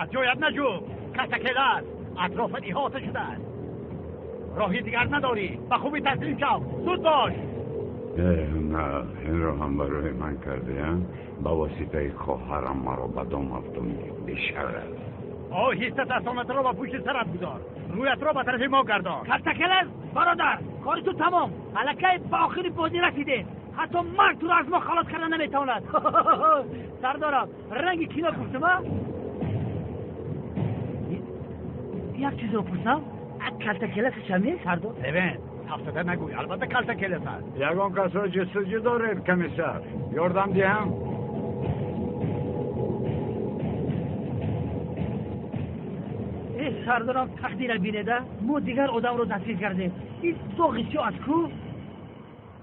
Аз ҷоят наҷӯ, калтакелас атрофат иҳота шудааст. Роҳи дигар надорӣ. Ба хубӣ таслим шав. Зуд бош. Не, инро ҳам барои ман кардиам. Ба воситаи хоҳарам маро ба дом афтонди. Бешарат. Оҳиста дастонатро ба пушти сарат гузор. Рӯятро ба тарафи мо гардон. Калтакелас, бародар, кори ту тамом. Аллакай ба охири бозӣ расидем. Ҳатто марг туро аз мо халос карда наметавонад. Сардорам, ранги кино гуфтам, а? Як чизро пурсам? Калтакелас чамест, сардор? Левент, ҳафтада нагӯй, албатта калтакелас аст. Ягон касро ҷустуҷӯ доред, комиссар? Ёрдам диҳам? Э, сардорам, тақдира бинеда, мо дигар одамро дастгир кардем. Ин зоғи сиёҳ аз ку?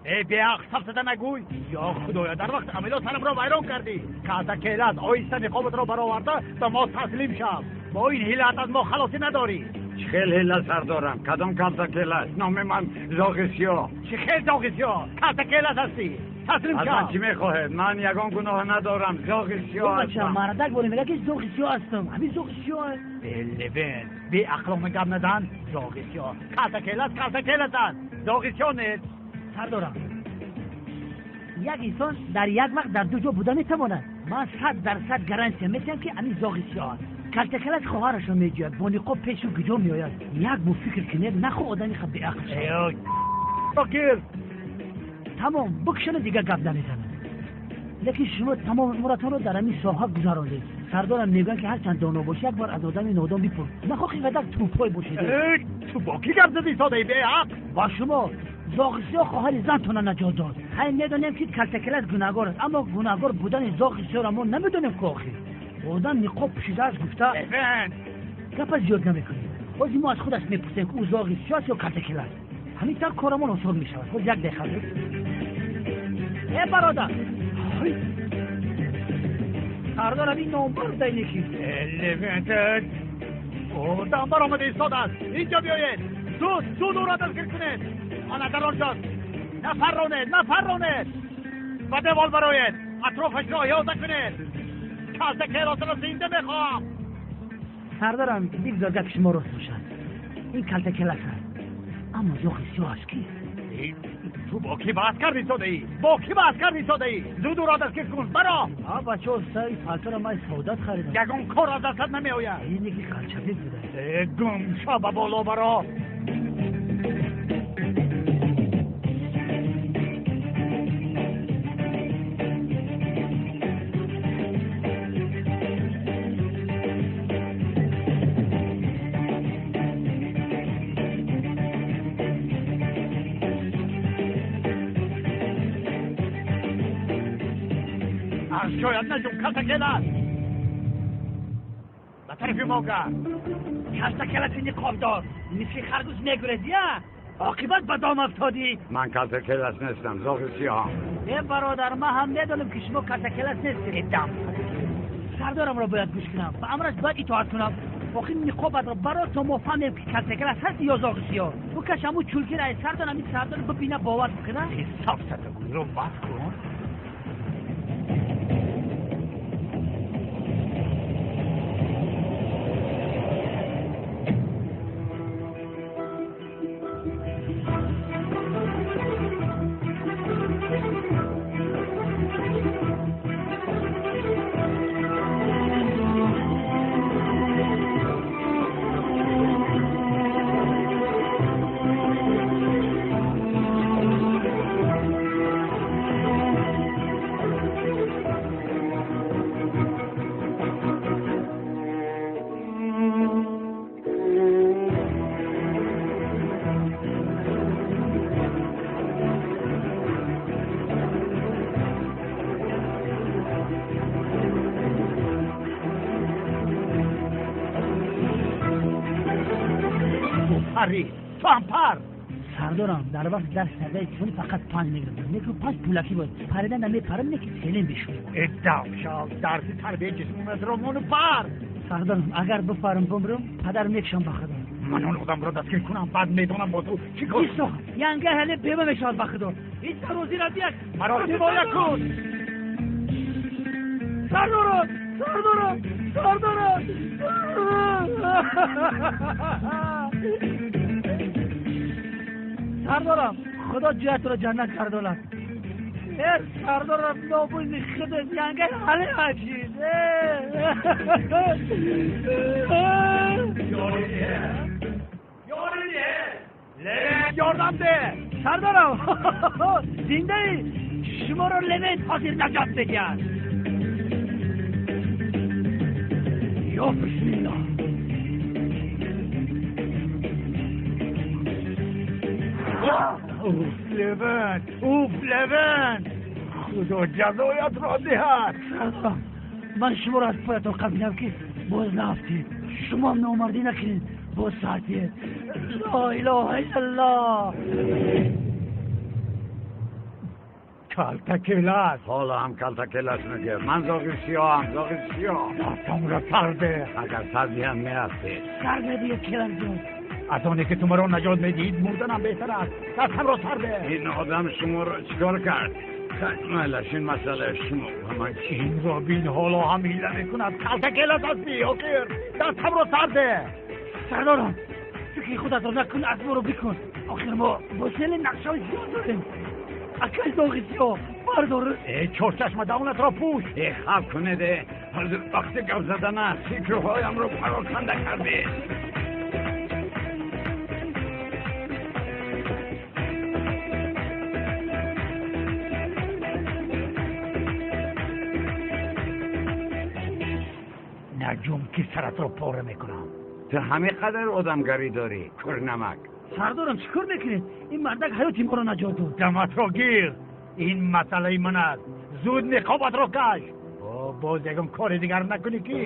Э, беақл, сафсата нагӯй. Ё худоё, дар вақти амалиёт сарамро вайрон кардӣ. Калтакелас, оҳиста ниқобатро бароварда ба мо таслим шав. Бо ин ҳилат аз мо халосӣ надорӣ. Чӣ хел ҳила, сардорам? Кадом калтакелас? Номи ман зоғи сиёҳ. Чӣ хел зоғи сиёҳ? Калтакелас ҳастӣ. Таслим Аз шав. ман чӣ мехоҳед? Ман ягон гуноҳ надорам. Зоғи сиёҳ Бача, ҳастам. мардак боре мегӯяд, ки зоғи сиёҳ ҳастам. Ҳамин зоғи сиёҳ аст. Левент, беақлона гап назан. Зоғи сиёҳ. Калтакелас калтакелас аст. Зоғи сиёҳ нест. Сардорам, як инсон дар як вақт дар ду ҷо буда метавонад. Ман 100% гарантия медиҳам, ки ҳамин зоғи сиёҳ аст. Калтакелас хоҳарашро меҷӯяд, бо ниқоб пешу куҷо меояд. Як бо фикр кунед, нахоҳ одами беақл шавад. Гир. Тамом, бикшана, дигар гап намезанад. Лекин шумо тамоми умратонро дар ҳамин соҳа гузарондед. Сардорам, мегӯянд, ки ҳарчанд доно бошӣ, як бор аз одами нодон бипурс. Нахоҳ ин қадар тӯпой бошед. Ту бо кӣ гап задӣ, содаи беақл? Ба шумо. Зоғи сиёҳ хоҳари зантона наҷот дод. Хай, медонем, ки калтакелас гунаҳгор аст, аммо гунаҳгор будани зоғи сиёҳро мо намедонем ку. Охир одам ниқоб пӯшидааст гуфта Левент, гапа зиёд намекунем. Ҳозир мо аз худаш мепурсем, ки ӯ зоғи сиёҳ аст ё калтакелас. Ҳамин тавр корамон осон мешавад. Ҳозир як дақиқа. Э, бародар, сардорам, ин номбар дайнеки. Левент, одам баромада истодааст. Инҷо биёед. Зуд, зуд ӯро дастгир кунед. Ана дар онҷост. Нафарронед, нафарронед. Ба девол бароед. Атрофашро иҳота кунед. Калтакеласро зинда мехоҳам. Сардарам, бигзор гапи шумо рост бошад. Ин калтакелас аст, аммо зоғи сиёҳ аст ки? Ту бо кӣ баҳс кардӣ, содаӣ? Бо кӣ баҳс кардӣ, содаӣ? Зуд ӯро дастгир кун. Баро. А, бачаҳо, сари палтора ман савдат харидам. Ягон кор аз дастат намеояд. Ине ки қалчабек буда. Э, гум шо, ба боло баро. Аз ҷоят наҷум, калтакелас. Ба тарафи мо гард. Калтакеласи ниқобдор, мисли харгӯш мегурезӣ, а? Оқибат ба дом афтодӣ. Ман калтакелас нестам, зоғи сиёҳам. Э, бародар, ман ҳам медонам, ки шумо калтакелас нестед. Дам сардорамро бояд гӯш кунам, ба амраш бояд итоат кунам. Охир ниқобатро барор, то мо фаҳмем, ки калтакелас ҳасти ё зоғи сиёҳ. Букаш ҳамун чулкира. Сардорам, ин сардор бибина, бовар бикуна. Сафсатагӯйро бас кун. Парӣ, ту ҳам пар. Сардорам, дар вақти дарс кардаи телефони фақат панҷ мегирифтам. Неку панҷ пулакӣ буд. Парида намепарам, неки селем бишуд. Э, дам шав, дарси тарбияи ҷисмонатро мону пар. Сардорам, агар бипарам, бумрам, падар мекушам, ба худо. Ман он одамро дастгир кунам, баъд медонам бо ту чӣ кор. Исо янга ҳале бева мешавад, ба худо. Ин дарозира диак. Маро ҳимоя кун. Сардорам. Сардорам, сардорам. Сардорам, худо ҷоятро ҷаннат гардонад. Э, сардорам, нобузи худат янга ҳали ачид. Ёрдам де! Сардорам, зиндаӣ? Шуморо Левент ҳозир наҷот медиҳад. Ё бисмиллоҳ. Уф, Левент! Уф, Левент! Худо ҷазоятро диҳад! Сардорам, ман шуморо аз поятон қабилам ки боз наафтед. Шумоам номардӣ накунед, боз сар диҳед. Ло илоҳа иллаллоҳ. Калтакелас! Ҳоло ҳам калтакелас мегӯяд. Ман зоғи сиёҳам, зоғи сиёҳ. Дастамро сар де! Агар сар диҳам меафтед. Сар медиҳед, келасҷон. Аз оне ки ту маро наҷот медиҳид, мурданам беҳтар аст. Дастамро сар де! Ин одам шуморо чикор кард? Майлаш, ин масъалаи шумо ба ман чӣ? Инро бин, ҳоло ҳам ҳила мекунад. Калтакелас ҳастӣ, охир! Дастамро сар де! Сардорам, фикри худатро накун, аз моро бикун. Охир мо бо сели нақшаҳои зиёд дорем. Акай зоғи сиёҳ, бардор. Э, чорчашма, давлатро пӯш! Э, хаб кунед, э! Ҳозир вақти гап задан аст. Фикрҳоямро пароканда кардед. Наҷум ки саратро пора мекунам. Ту ҳамин қадар одамгарӣ дорӣ, курнамак. Сардорам, чӣ кор мекунед? Ин мардак ҳаёти моро наҷот дод. Даматро гир! Ин масъалаи ман аст. Зуд ниқобатро каш. Боз ягон кори дигар накунӣ ки.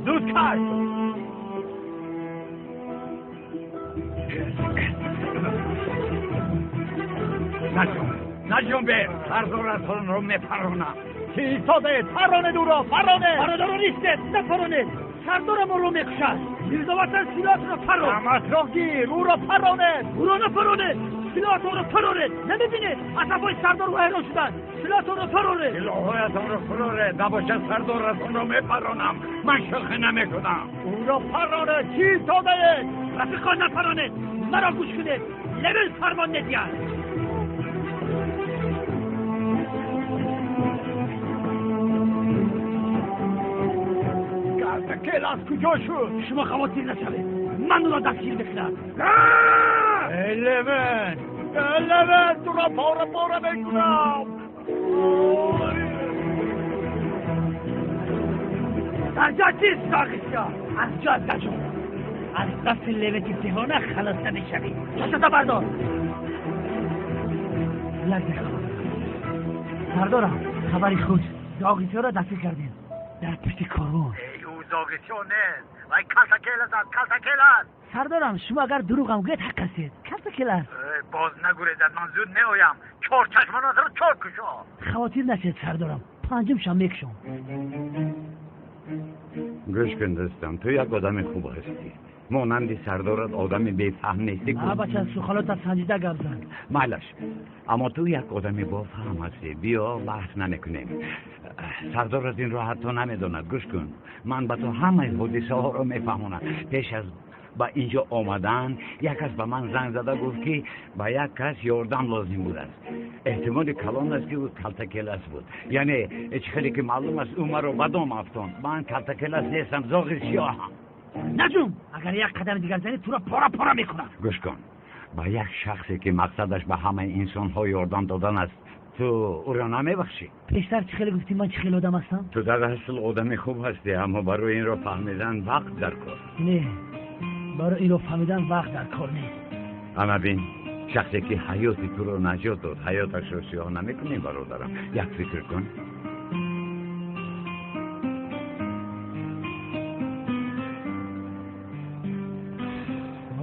Зуд каш! Наҷунбе, сардоратонро мепаронам. Чӣ истодаед? Паронед ӯро, паронед! Бародарон, истед, напаронед! Сардорам ӯро мекушад. Мирзоватан силоҳатонро парон. Даматро гир, ӯро паронед! Ӯро напаронед! Силоҳатонро паронед! Намебинед? Асабҳои сардор вайрон шуданд. Силоҳатонро паронед! Силоҳҳоятонро фуроред, набошад сардоратонро мепаронам. Ман шӯхӣ намекунам. Ӯро паронед! Чӣ истодаед? Рафиқон, напаронед! Маро гӯш кунед! Левент фармон медиҳад. Калтакелас куҷо шуд? Шумо хавотир нашавед, ман ӯро дастгир мекунам. Эй, Левент! Эй, Левент, туро пора пора мекунам. Дар ҷо чист, зоғи сиёҳ? Аз ҷо наҷун. Аз дасти Левенти девона халос намешавӣ. Чашмата бардор. Як дақиқа. Сардорам, хабари хуш. Зоғи сиёҳро дастгир кардем. Дар пушти корвон. Эй, ӯ зоғи сиёҳ нест. Вай калтакелас аст, калтакелас. Сардорам, шумо агар дурӯғам гӯед ҳақ ҳастед. Калтакелас. Эй, боз нагурезад, ман зуд меоям. Чор чашмонатро чор кушо. Хавотир нашед, сардорам. Панҷумшам мекушам. Гӯш кун, дӯстам, ту як одами хуб ҳастӣ. Монанди сардорат одами бефаҳм нестӣ. Бача, суханота санҷида гап зан. Майлаш, аммо ту як одами бофаҳм ҳастӣ. Биё, баҳс намекунем. Сардорат инро ҳатто намедонад. Гӯш кун, ман ба ту ҳамаи ҳодисаҳоро мефаҳмонам. Пеш аз ба инҷо омадан як кас ба ман занг зада гуфт, ки ба як кас ёрдам лозим будааст. Эҳтимоли калон аст, ки ӯ калтакелас буд. Яъне чӣ хеле ки маълум аст, ӯ маро ба дом афтонд. Ман калтакелас нестам, зоғи сиёҳам. Наҷум, агар як қадами дигар занӣ, туро пора пора мекунам. Гӯш кун, ба як шахсе ки мақсадаш ба ҳамаи инсонҳо ёрдам додан аст, ту ӯро намебахшӣ? Пештар чӣ хеле гуфтӣ, ман чӣ хеле одам ҳастам? Ту дар асл одами хуб ҳастӣ, аммо барои инро фаҳмидан вақт дар кор. Не, барои инро фаҳмидан вақт дар кор нест. Ана бин, шахсе ки ҳаёти туро наҷот дод, ҳаёташро сиёҳ намекунӣ, бародарам. Як фикр кун.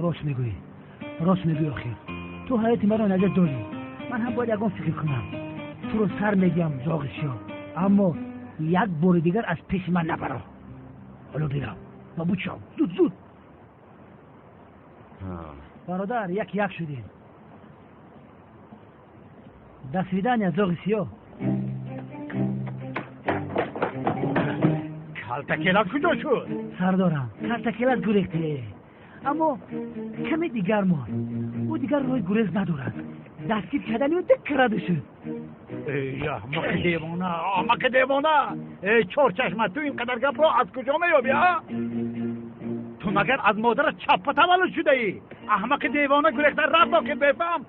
Рост мегӯӣ, рост мегӯӣ. Охир ту ҳаёти маро наҷот додӣ. Ман ҳам бояд ягон фикр кунам. Туро сар медиҳам, зоғи сиёҳ, аммо як бори дигар аз пеши ман набаро. Ҳоло бирав ва бучав, зуд зуд. Бародар, як як шудем. До свидания, зоғи сиёҳ. Калтакелат куҷо шуд? Сардорам, калтакелат гурехте, аммо каме дигар монд. Ӯ дигар роҳи гурез надорад. Дастгир кардани ӯ диккараду шуд. Эй, аҳмақи девона, аҳмақи девона! Эй, чорчашма, ту ин қадар гапро аз куҷо меёбӣ, а? Ту магар аз модарат чаппа таваллуд шудаӣ? Аҳмақи девона гурехта рафт, охир бефаҳм.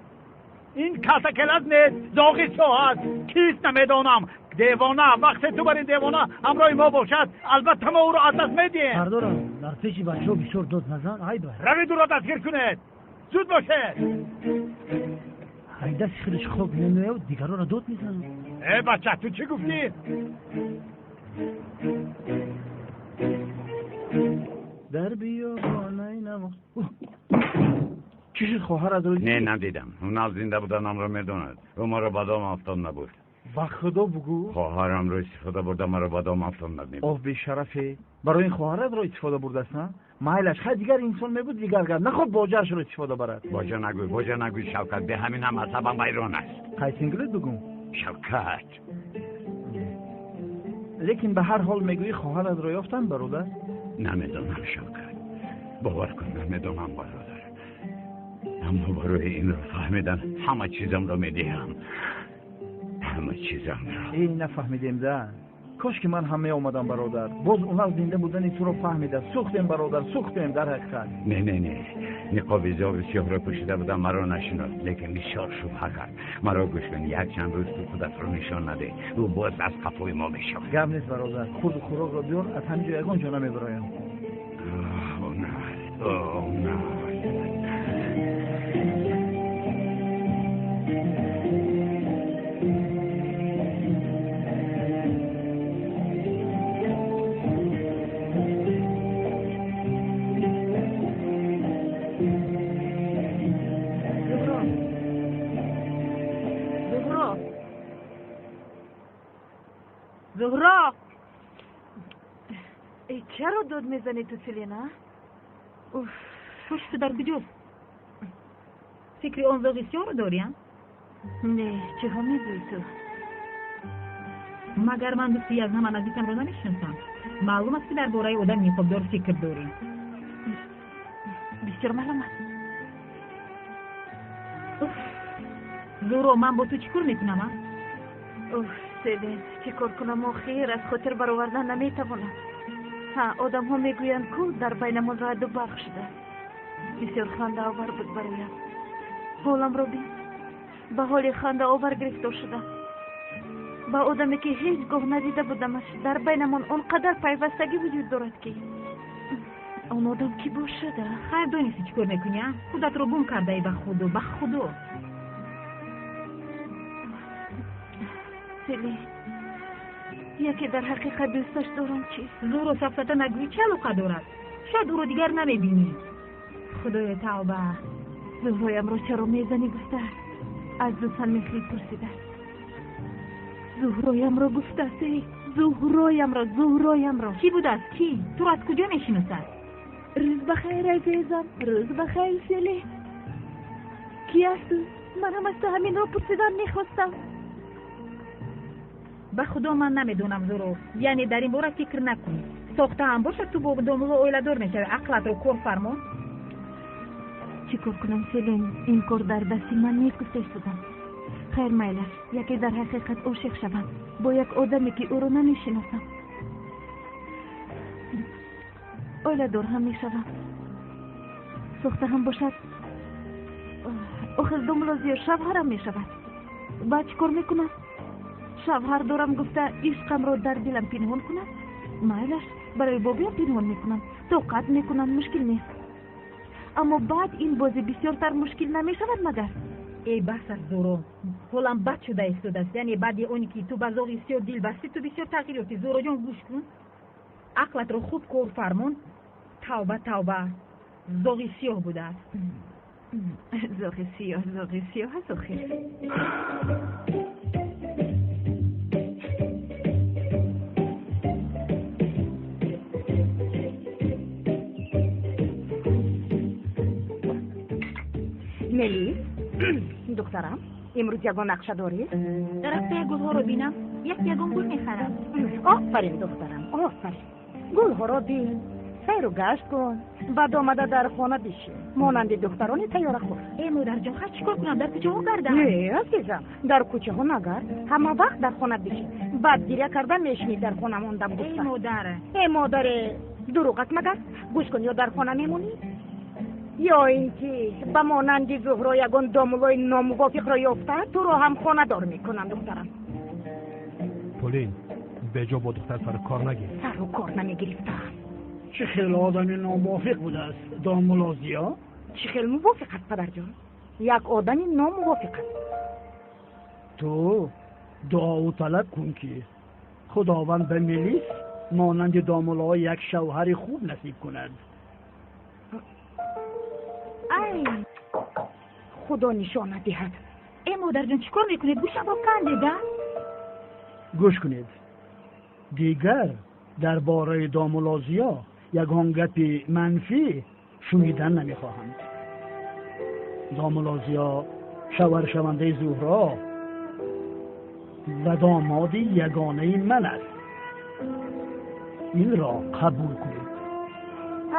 Ин калтакелат нест, зоғи сиёҳ аст. Кист намедонам. Девона, вақте ту бар ин девона ҳамроҳи мо бошад, албатта мо ӯро аз даст медиҳем. Сардорам, дар пеши бачаҳо бисёр дод назан, айб аст. Равед ӯро дастгир кунед. Зуд бошед. Ай дасти худаш хок мемеяд, дигаронро дод мезанад. Э, бача, ту чӣ гуфтӣ? Дар биёбонаи намо. Чӣ шуд, хоҳар аз рӯи Не, надидам. Ӯ зинда буданамро медонад. Ӯ маро ба дом афтон набуд. Ба худо бугӯ. Хоҳарамро истифода бурда, маро ба дом афтон набуд. Оф, бешарафе. Барои ин хоҳаратро истифода бурдааст, на? Майлаш, хай дигар инсон мебуд, дигар гап. Наход боҷаашро истифода барад. Боҷа нагӯй, боҷа нагӯй, Шавкат. Бе ҳамин ҳам асабам вайрон аст. Қайсингилит бугӯм? Шавкат. Лекин ба ҳар ҳол мегӯӣ хоҳаратро ёфтанд, бародар? Намедонам, Шавкат. Бовар кун, намедонам, бародар. Аммо барои инро фаҳмидан ҳама чизамро медиҳам. Ҳама чизамро. Эй, нафаҳмидем да. Кош ки ман ҳам меомадам, бародар. Боз унал зинда будани туро фаҳмида. Сӯхтем, бародар, сӯхтем дар ҳақиқат. Не, не, не. Ниқоби зоғи сиёҳро пӯшида будам, маро нашинохт, лекин бисёр шубҳа кард. Маро гӯш кун, як чанд рӯз ту худатро нишон надеҳ. Ӯ боз аз қафои мо мешавад. Гап нест, бародар. Хурду хӯрокро биёр, аз ҳамин ҷо ягон ҷо намебароям. О, на, о, на. Зуҳро! Эй, чаро дод мезанӣ ту, Селена? Уф, ҳуши ту дар куҷост? Фикри он зоғи сиёҳро дорӣ, а? Не, чиҳо мегӯӣ ту? Магар ман дӯсти аз ҳама наздикамро намешиносам? Маълум аст, ки дар бораи одами ниқобдор фикр дорӣ. Бисёр маълум аст. Уф, Зуҳро, ман бо ту чӣ кор мекунам, а? Уф, Селен, чӣ кор кунам охир? Аз хотир баровардан наметавонам. Ҳа, одамҳо мегӯянд, ку дар байнамон раъду барқ шудааст. Бисёр хандаовар буд бароям. Ҳоламро бин. Ба ҳоли хандаовар гирифтор шудам. Ба одаме, ки ҳеҷ гоҳ надида будамаш, дар байнамон он қадар пайвастагӣ вуҷуд дорад, ки он одам кӣ бошад? Хайр, донисти чӣ кор мекунӣ, а? Худатро гум кардаӣ, ба худо, ба худо. Селен, яке дар ҳақиқат дӯсташ дорам чӣ? Зуҳро, сафсата нагӯӣ, чӣ алоқа дорад? Шояд ӯро дигар намебинӣ. Худоё, тавба. Зуҳроямро чаро мезанӣ гуфтааст. Аз Зусан Мехрӣ пурсидааст. Зуҳроямро гуфтааст, эй, Зуҳроямро, Зуҳроямро. Кӣ будааст, кӣ? Туро аз куҷо мешиносад? Рӯз ба хайр, азизам, рӯз ба хайр, Селен. Кӣ аст ӯ? Манам аз ту ҳаминро пурсидан мехостам. Ба худо ман намедонам, Зуҳро. Яъне дар ин бора фикр накун. Сохта ҳам бошад, ту бо домулло оиладор мешавӣ. Ақлатро кор фармо. Чӣ кор кунам, Селен? Ин кор дар дасти ман нест, гуфта истодам. Хайр, майлаш, яке дар ҳақиқат ошиқ шавам бо як одаме, ки ӯро намешиносам. Оиладор ҳам мешавам. Сохта ҳам бошад, охир домулло зиёд шавҳарам мешавад. Баъд чӣ кор мекунам? Шавҳар дорам гуфта ишқамро дар дилам пинҳон кунам? Майлаш, барои бобиям пинҳон мекунам, тоқат мекунам, мушкил нест. Аммо баъд ин бозӣ бисёртар мушкил намешавад магар? Эй, бас аст, Зуҳро. Ҳолам бад шуда истодааст. Яъне баъди оне ки ту ба зоғи сиёҳ дил бастӣ, ту бисёр тағйир ёфтӣ. Зуҳроҷон, гӯш кун. Ақлатро хуб кор фармон. Тавба, тавба. Зоғи сиёҳ будааст. Зоғи сиёҳ, зоғи сиёҳ аст охир. Мелис, духтарам, Имрӯз ягон нақша дорӣ? Рафта як гулҳоро бинам, як ягон гул мехарам. Офарин духтарам, офарин. Гулҳоро бин, сайру гашт кун, баъд омада дар хона бишин, монанди духтарони тайёрахӯр. Э модарҷон, хай чӣ кор кунам? Дар кӯчаҳо гардам? Не, азизам, дар кӯчаҳо нагард, ҳама вақт дар хона бишин. Баъд гиря карда мешинӣ дар хона мондам гуфта. Э модар. Э модаре, дурӯғ аст магар? Гӯш кун, ё дар хона мемонӣ, ё ин ки ба монанди Зуҳро ягон домулои номувофиқро ёфта туро ҳам хонадор мекунам, духтарам. Полин, беҷо бо духтар сару кор нагир. Сару кор намегирифтам. Чӣ хел одами номувофиқ будааст домулло Зиё? Чӣ хел мувофиқ аст, падарҷон? Як одами номувофиқ аст. Ту дуову талаб кун, ки Худованд ба Мелис монанди домуллоҳо як шавҳари хуб насиб кунад. Ай, Худо нишона диҳад. Э модарҷон, чӣ кор мекунед? Гӯшамро кандед, а? Гӯш кунед, дигар дар бораи домулло Зиё ягон гапи манфӣ шунидан намехоҳам. Домулло Зиё шавҳаршавандаи Зуҳро ва домоди ягонаи ман аст. Инро қабул кунед.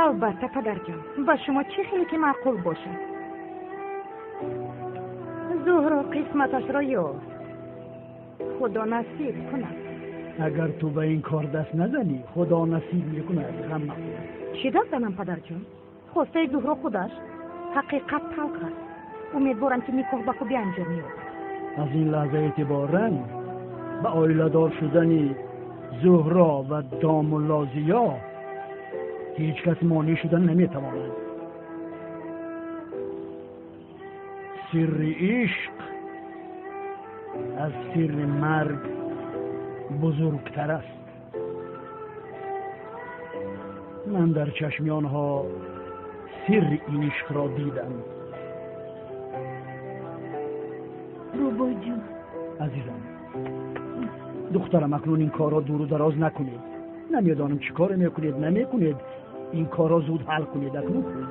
Албатта, падарҷон, ба шумо чӣ хеле ки маъқул бошад. Зуҳро қисматашро ёфт, Худо насиб кунад. Агар ту ба ин кор даст назанӣ, Худо насиб мекунад, ғам махӯр. Чӣ даст занам, падарҷон? Хостаи Зуҳро худаш. Ҳақиқат талх аст. Умедворам, ки никоҳ ба хубӣ анҷом меёбад. Аз ин лаҳза эътиборан ба оиладор шудани Зуҳро ва домулло Зиё ҳеҷ кас монеъ шудан наметавонад. Сирри ишқ аз сирри марг бузургтар аст. Ман дар чашми онҳо сирри ин ишқро дидам. Бобоҷон. Азизам, духтарам, акнун ин корро дуру дароз накунед. Намедонам чӣ коре мекунед, намекунед. Ин корро зуд ҳал кунед акнун худ.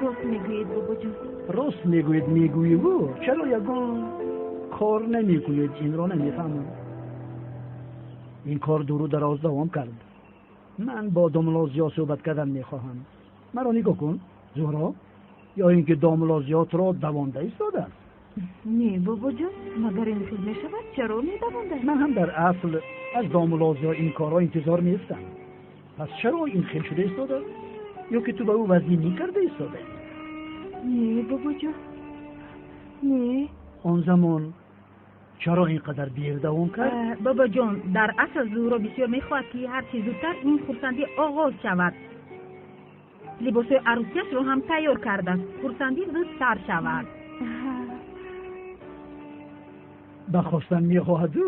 Рост мегӯед, бобоҷон. Рост мегӯед, мегӯиву чаро ягон кор намекунед? Инро намефаҳмам. Ин кор дуру дароз давом кард. Ман бо домулло Зиё суҳбат кардан мехоҳам. Маро нигоҳ кун, Зуҳро, ё ин ки домулло Зиё туро давонда истодааст? Не, бобоҷон, магар ин хел мешавад? Чаро медавондааст? Ман ҳам дар асл аз домулло Зиё ин корҳо интизор нестам. Пас чаро ин хел шуда истодааст? Ё ки ту ба ӯ вазнинӣ карда истодаӣ? Не, бобоҷон, не. Он замон чаро ин қадар дер давом кард? Бобоҷон, дар асл Зуҳро бисёр мехоҳад, ки ҳарчи зудтар ин хурсандӣ оғоз шавад. Либосҳои арӯсияшро ҳам тайёр кардааст. Хурсандӣ зуд сар шавад. Ба хостан мехоҳаду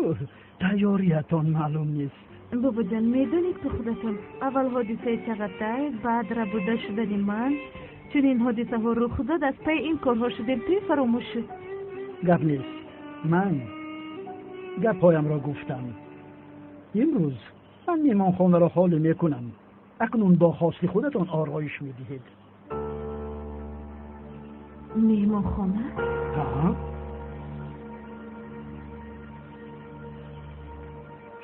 тайёриятон маълум нест. Бобоҷон, медонед, ки худатон аввал ҳодисаи Чағатай, баъд рабуда шудани ман, чунин ҳодисаҳо рух дод, аз пайи ин корҳо шудем, туй фаромӯш шуд. Гап нест, ман гапҳоямро гуфтам. Имрӯз ман меҳмонхонаро холӣ мекунам. Акнун бо хости худатон ороиш медиҳед. Меҳмонхона? Ҳа.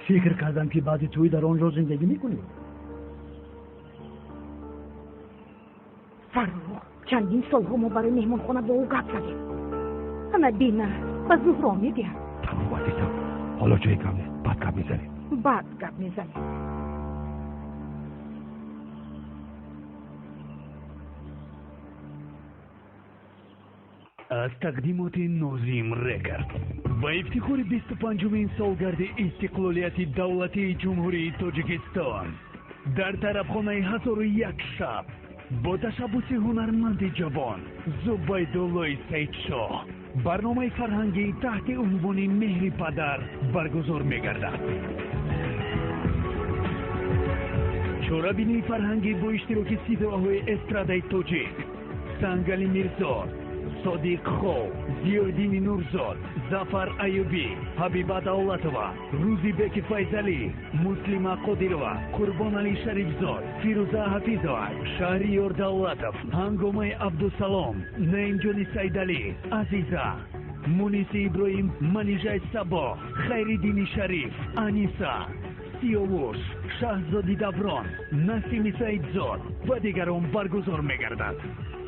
Фикр кардам, ки баъди тӯй дар он ҷо зиндагӣ мекунед. Фаррух, чандин солҳо мо барои меҳмонхона бо ӯ гап задем. Ана бина, ба Зуҳро медиҳам. Тамом, азизам, ҳоло ҷои гап нест, баъд гап мезанем. Баъд гап мезанем. Аз тақдимоти Нозим Рекорд ба ифтихори 25-умин солгарди истиқлолияти давлатии Ҷумҳурии Тоҷикистон дар тарабхонаи 1001 шаб бо ташаббуси ҳунарманди ҷавон Зубайдуллои Саидшоҳ барномаи фарҳангӣ таҳти унвони Меҳри падар баргузор мегардад. Чорабинии фарҳангӣ бо иштироки ситораҳои эстрадаи тоҷик Сангали Мирзо, Содиқ Хол, Зиёиддини Нурзод, Зафар Аюбӣ, Ҳабиба Давлатова, Рӯзибеки Файзалӣ, Муслима Қодирова, Қурбонали Шарифзод, Фирӯза Ҳафизова, Шаҳриёр Давлатов, Ҳангомаи Абдусалом, Наимҷони Сайдалӣ, Азиза. Муниси Иброҳим, Манижаи Сабо, Хайриддини Шариф, Аниса, Сиёвуш, Шаҳзоди Даврон, Насими Саидзод ва дигарон баргузор мегардад.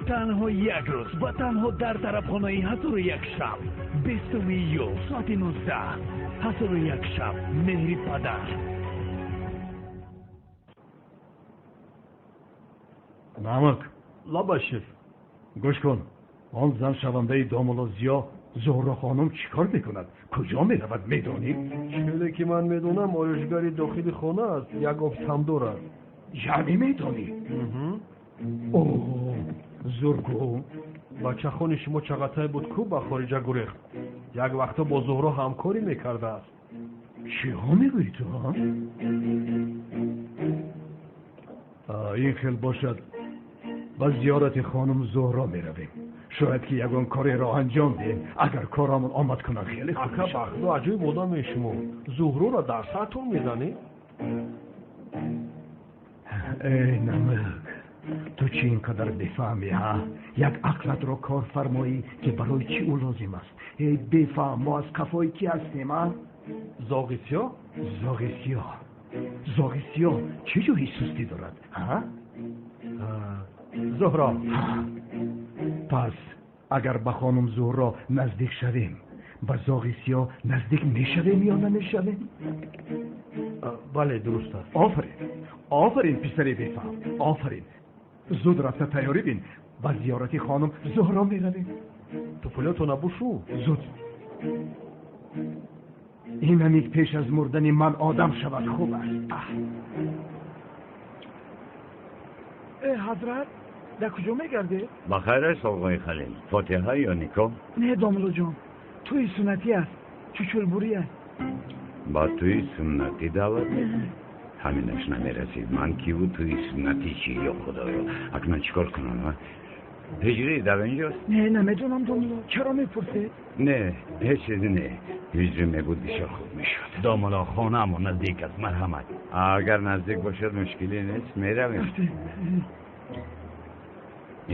Танҳо як рӯз ва танҳо дар тарабхонаи 1001 шаб, 20 июл, соати 19. 1001 шаб, меҳри падар. Намак. Лабай, шеф. Гӯш кун, он зан шавандаи домулло Зиё, Зуҳро хонум, чӣ кор мекунад, куҷо меравад, медонӣ? Чизе ки ман медонам, ороишгари дохили хона аст, як офис ҳам дорад. Яъне медонӣ? О, зургу. Бачахони шумо чағатай буд ку ба хориҷа гурехт. Як вақто бо Зуҳро ҳамкорӣ мекардааст. Чиҳо мегӯӣ ту? Ин хел бошад, ба зиёрати хонум Зуҳро меравем. Шояд ки ягон кореро анҷом диҳем. Агар корамон омад кунад, хеле хуб. Ака, бахто аҷоиб одаме шумо. Зуҳроро дар сартон мезанед? Эй Намак, ту чӣ ин қадар бефаҳмӣ, ҳа? Як ақлатро кор фармоӣ, ки барои чӣ ӯ лозим аст. Эй бефаҳм, мо аз қафои кӣ ҳастем, а? Зоғи сиёҳ? Зоғи сиёҳ. Зоғи сиёҳ чӣ ҷои сустӣ дорад, ҳа? Зуҳро. Пас агар ба хонум Зуҳро наздик шавем, ба зоғи сиёҳ наздик мешавем ё намешавем? Бале, дуруст аст. Офарин, офарин, писари бефаҳм, офарин. Зуд рафта тайёрӣ бин, ба зиёрати хонум Зуҳро меравем. Туфлиётона бушу. Зуд. Ин ҳамик пеш аз мурдани ман одам шавад хуб аст. Э, ҳазрат, дар куҷо мегардед? Ба хайр аст, оғои Халил. Фотиҳа ё никоҳ? Не, домуллоҷон, тӯи суннатӣ аст, чучулбурӣ аст. Ба тӯи суннатӣ даъват мекунӣ? Ҳаминаш намерасид. Ман киву тӯи суннатӣ чӣ, ё худоё? Акнун чӣ кор кунам? Ҳиҷрӣ дар инҷост? Не, намедонам, домулло. Чаро мепурсед? Не, ҳеҷ чизе не. Ҳиҷрӣ мебуд, бисёр хуб мешуд. Домулло, хонаамон наздик аст, марҳамат. Агар наздик бошад, мушкиле нест, меравем.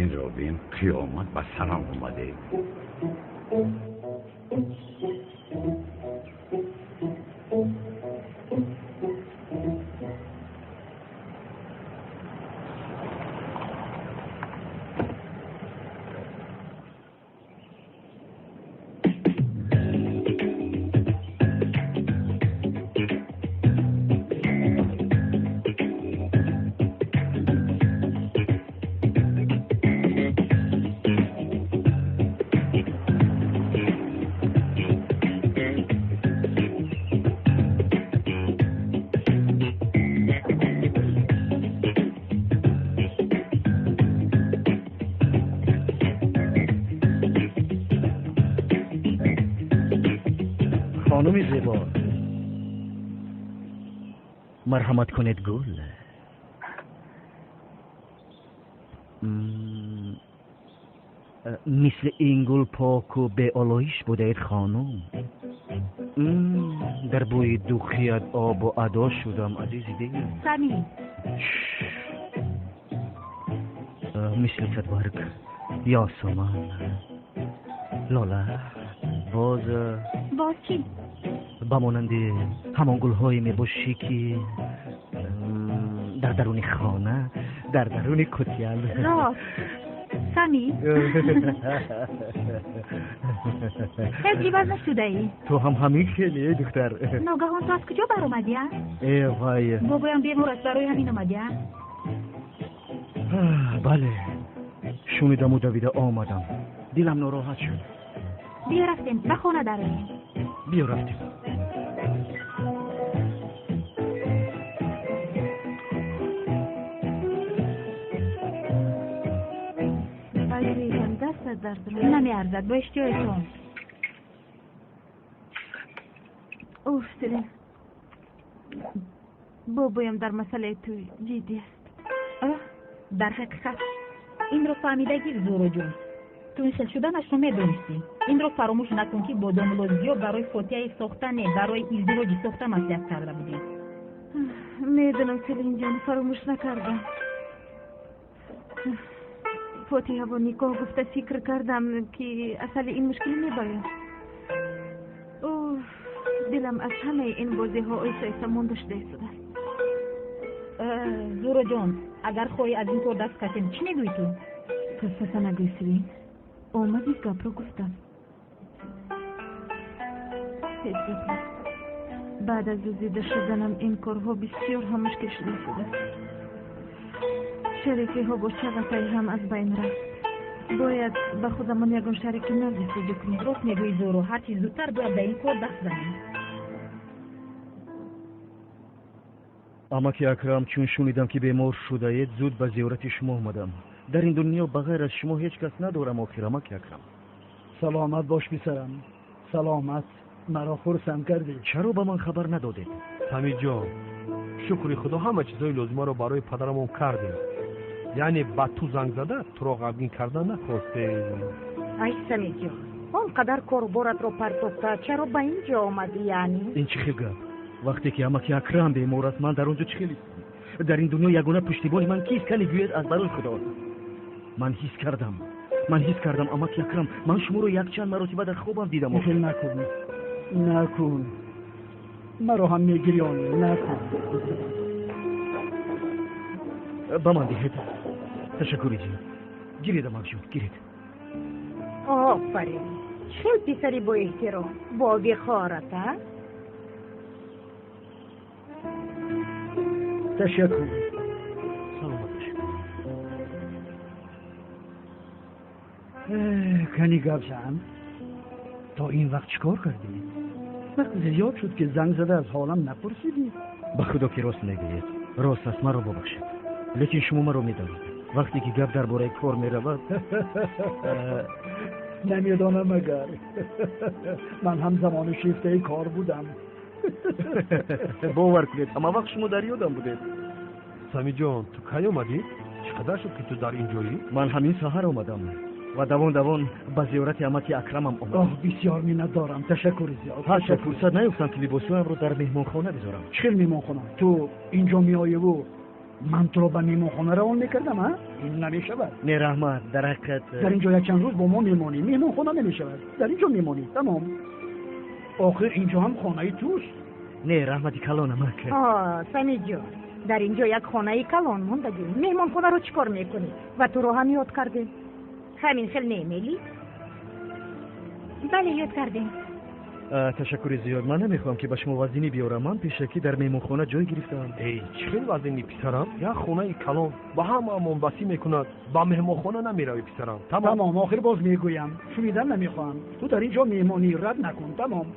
Инро бин, қиёмат ба сарам омаде. خانم زیبا، مرحمت کنید گل. مثل این گل پاک و به آلایش بودید خانم. در بوی دوخیت آب و ادا شدم عزیز دل. سمی. مثل صدبرگ یاسمن لاله. باز باز چی؟ ба монанди ҳамон гулҳое мебошӣ, ки дар даруни хона, дар даруни кутиянд. Рост, Сами, ҳеҷ иваз нашудаӣ. Ту ҳам ҳамин хеле, эй духтар. Ногаҳон ту аз куҷо баромадӣ, а? Э вай, бобоям бемор аст, барои ҳамин омадӣ, а? Бале, шунидаму давида омадам, дилам нороҳат шуд. Биё рафтем, ба хона дароем. Биё рафтем. Азизам, дастат дард намеарзад, бо иштиёитон. Уф, Селин, бобоям дар масъалаи тӯй ҷиддӣ аст. Дар ҳақиқат инро фаҳмида гир, Зуҳроҷон. Ту ин хел шуданашро медонистӣ. Инро фаромӯш накун, ки бо домулло Зиё барои фотиҳаи сохта, не, барои издивоҷи сохта маслиҳат карда будем. Медонам, Селинҷон, фаромӯш накардам. Фотиҳа бо никоҳ гуфта фикр кардам, ки асали ин мушкилӣ мебояд. Дилам аз ҳамаи ин бозиҳо оҳиста-оҳиста монда шуда истодааст. Зуҳроҷон, агар хоҳӣ аз ин кор даст кашем, чӣ мегӯӣ ту? Фасфаса нагӯй, Сивин. Омади гапро гуфтам. Ҳеҷ гап нест. Баъд аз дуздида шуданам ин корҳо бисёр ҳам мушкил шуда истодааст. Шарикиҳо бо Чағатай ҳам аз байн рафт. Бояд ба худамон ягон шарики нав ҷустуҷӯ кунем. Рост мегӯӣ, Зуҳро, ҳарчи зудтар бояд ба ин кор даст занем. Амаки Акрам, чун шунидам ки бемор шудаед, зуд ба зиёрати шумо омадам. Дар ин дунё ба ғайр аз шумо ҳеҷ кас надорам охир, амаки Акрам. Саломат бош, писарам, саломат. Маро хурсанд кардӣ. Чаро ба ман хабар надодед? Самиҷон, шукри Худо ҳама чизҳои лозимаро барои падарамон кардем. Яъне ба ту занг зада туро ғамгин кардан нахостем. Ай Самиҷон, он қадар коруборатро партофта чаро ба ин ҷо омадӣ яъне? Ин чӣ хел гап? Вақте ки амаки Акрам бемор аст, ман дар он ҷо чӣ хел истам? Дар ин дунё ягона пуштибони ман кист? Кане гӯяд аз барои Худо. Ман ҳис кардам, ман ҳис кардам, амаки Акрам, ман шуморо якчанд маротиба дар хобам дидам. Хел накун, накун, маро ҳам мегирёнӣ, накун. Ба ман диҳед. Ташаккури зиёд. Гиред, амакҷон, гиред. Офарин, хел писари боэҳтиром, бовиқорат, а? Ташаккур. Саломат бошед. Кани гап зан, то ин вақт чӣ кор кардӣ? Вақт зиёд шуд ки занг зада аз ҳолам напурсидӣ. Ба Худо ки рост мегӯед. Рост аст, маро бубахшед. Лекин шумо маро медонед. Вақте ки гап дар бораи кор меравад, намедонам агар ман ҳам замони шифтаи кор будам. Бовар кунед, ҳама вақт шумо дар ёдам будед. Самиҷон, ту кай омадӣ? Чӣ қадар шуд ки ту дар ин ҷоӣ? Ман ҳамин саҳар омадам ва давон давон ба зиёрати амаки Акрамам омадам. Оҳ, бисёр миннатдорам, ташаккури зиёд. Ҳатто фурсат наёфтам ки либосҳоямро дар меҳмонхона бизорам. Чӣ хел меҳмонхона? Ту инҷо меоеву ман туро ба меҳмонхона равон мекардам, а? Ин намешавад. Не, раҳмат, дар ҳақиқат дар инҷо якчанд рӯз бо мо мемонӣ. Меҳмонхона намешавад, дар инҷо мемонӣ, тамом. Охир инҷо ҳам хонаи туст. Не, раҳмати калон, амак. Самиҷон, дар инҷо як хонаи калон мондагӣ. Меҳмонхонаро чӣ кор мекунӣ? Ва туро ҳам ёд кардем. Ҳамин хел немелӣ? Бале, ёд кардем. Ташаккури зиёд. Ман намехоҳам ки ба шумо вазнинӣ биёрам. Ман пешакӣ дар меҳмонхона ҷой гирифтаам. Эй, чӣ хел вазнинӣ, писарам? Як хонаи калон ба ҳамаамон басӣ мекунад. Ба меҳмонхона намеравӣ, писарам. Тамом, охир боз мегӯям, шунидан намехоҳам. Ту дар ин ҷо меҳмонӣ, рад накун, тамом.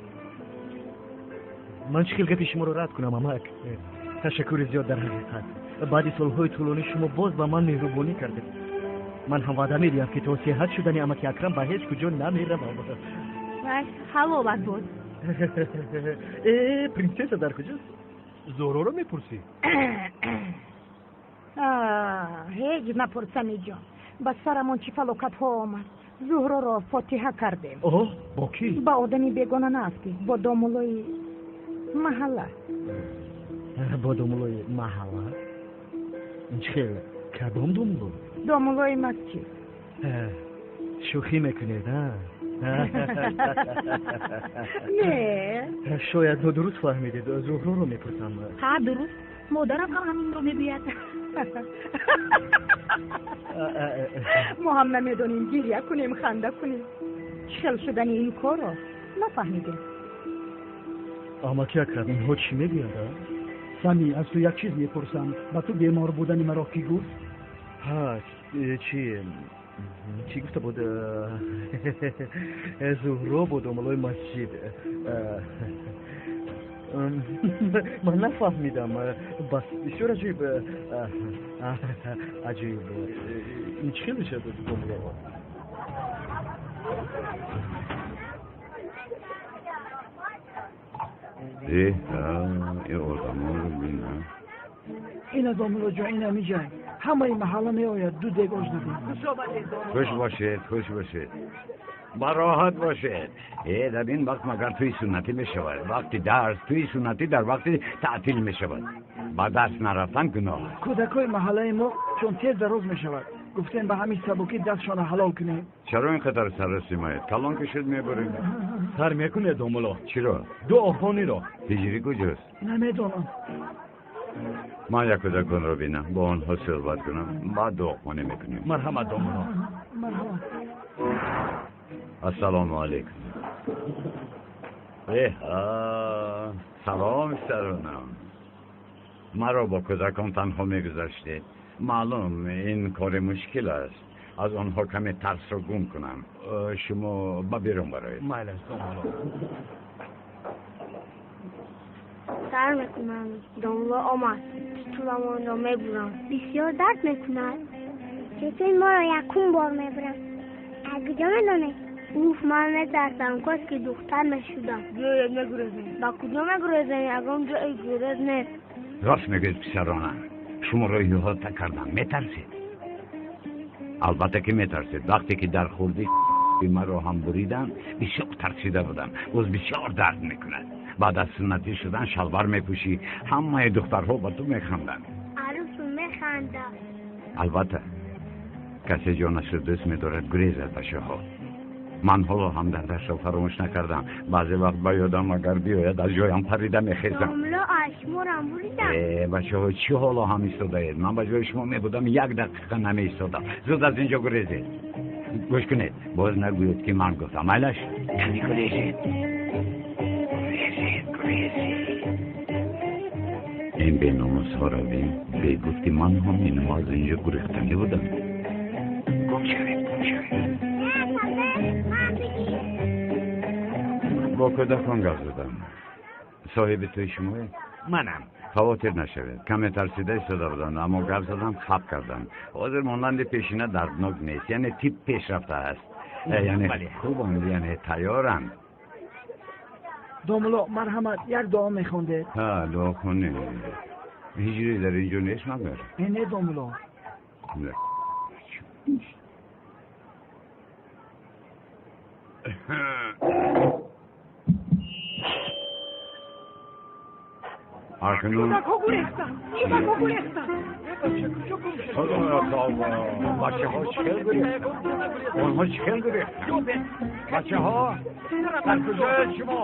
Ман чӣ хел гапи шуморо рад кунам, амак? Ташаккури зиёд дар ҳақиқат. Баъди солҳои тӯлонӣ шумо боз ба ман меҳрубонӣ кардед. Ман ҳам ваъда медиҳам ки то сеҳат шудани амаки Акрам ба ҳеҷ куҷо намеравам. Ҳалолат буд. Э, принсесса дар куҷост? Зуҳроро мепурсӣ? Ҳеҷ напурс, Самиҷон. Ба сарамон чӣ фалокатҳо омад. Зуҳроро фотиҳа кардем. Оҳ, бо кӣ? Ба одами бегона наафтӣ, бо домулои маҳалла. Бо домулои маҳалла? Ин чӣ хел? Кадом домуло? Домулои масҷид. Шӯхӣ мекунед, а? Не, шояд нодуруст фаҳмидед. Зуҳроро мепурсам. Ҳа, дуруст, модарам ҳам ҳаминро мегӯяд. Мо ҳам намедонем гиря кунем, ханда кунем. Чӣ хел шудани ин корро нафаҳмидем. Амаки Акрам, инҳо чӣ мегӯянд, а? Сами, аз ту як чиз мепурсам. Ба ту бемор будани маро кӣ гуфт? Ҳа, чӣ чӣ гуфта буд? Зуҳро бо домулои масҷид. Ман нафаҳмидам. Бас, бисёр аҷиб, аҷиб. Ин чӣ хел мешавад, домуло? Э, ин одамонро бина. Ина домулоҷон, ина миҷа. Ҳамаи маҳалла меояд, ду дег ош додем. Хуш бошед, хуш бошед, бароҳат бошед. Э, дар ин вақт магар тӯи суннатӣ мешавад? Вақти дарс тӯи суннатӣ дар вақти таътил мешавад. Ба дарс нарафтан гуноҳ. Кӯдакҳои маҳаллаи мо чун тез дароз мешавад, Гуфтем ба ҳамин сабукӣ дастшона ҳалол кунем. Чаро ин қадар саррасимаед? Калон ки шуд мебурем. Сар мекунед, домулло? Чиро? Дуохониро. Ҳиҷрӣ куҷост? Намедонам. Ман як кӯдаконро бинам, бо онҳо суҳбат кунам, баъд дуохонӣ мекунем. Марҳамат, домулло. Марҳамат. Ассалому алайкум. Салом саронам. Маро бо кӯдакон танҳо мегузаштед. Маълум, ин кори мушкил аст. Аз онҳо каме тарсро гум кунам. Шумо ба берун бароед. Майлаш, домулло. Сар мекунам. Домулло омад. Титуламонро мебурам. Бисёр дард мекунад. Чечен моро якум бор мебурам. Аз куҷо медонед? Уф, ман метарсам. Кош ки духтар мешудам. Биёед мегурезем. Ба куҷо мегурезем? Ягон ҷои гурез нест. Рост мегӯед, писарона. Шуморо иҳота кардам. Метарсед? Албатта ки метарсед. Вақте ки дар хурдӣ маро ҳам буриданд, бисёр тарсида будам. Боз бисёр дард мекунад. Баъд аз суннатӣ шудан шалвар мепӯшӣ. Ҳамаи духтарҳо ба ту механданд. Арӯсу механдад. Албатта, касе ҷонашро дӯст медорад, гурезад, бачаҳо. Ман ҳоло ҳам дардашро фаромӯш накардам. Баъзе вақт ба ёдам агар биёяд, аз ҷоям парида мехезам. Домулло, аз шуморам буридам. Бачаҳо, чӣ ҳоло ҳам истодаед? Ман ба ҷои шумо мебудам, як дақиқа намеистодам. Зуд аз инҷо гурезед. Гӯш кунед, боз нагӯед ки ман гуфтам. Майлаш? Яъне гурезед. Гурезед, гурезед. Ин беномусҳоро бин. Бегуфти ман ҳам инҳо аз инҷо гурехтанӣ буданд. Гум шавед, гум шавед. Бо кӯдакон гап задам. Соҳиби тӯи шумоед? Манам. Хавотир нашавед. Каме тарсида истода буданд, аммо гап задам, хаб кардам. Ҳозир монанди пешина дарднок нест, яъне тип пешрафта аст. Яъне хубанд, яъне тайёранд. Домулло, марҳамат, як дуо мехондед. Ҳа, дуохонӣ. Ҳиҷрӣ дар инҷо нест магар? Не, домулло. Акнун Кӯдакҳо гурехтанд. Кӯдакҳо гурехтанд. Худоё тавба, бачаҳо чӣ хел гурехтанд? Онҳо чӣ хел гурехтанд? Бачаҳо, дар куҷояд шумо?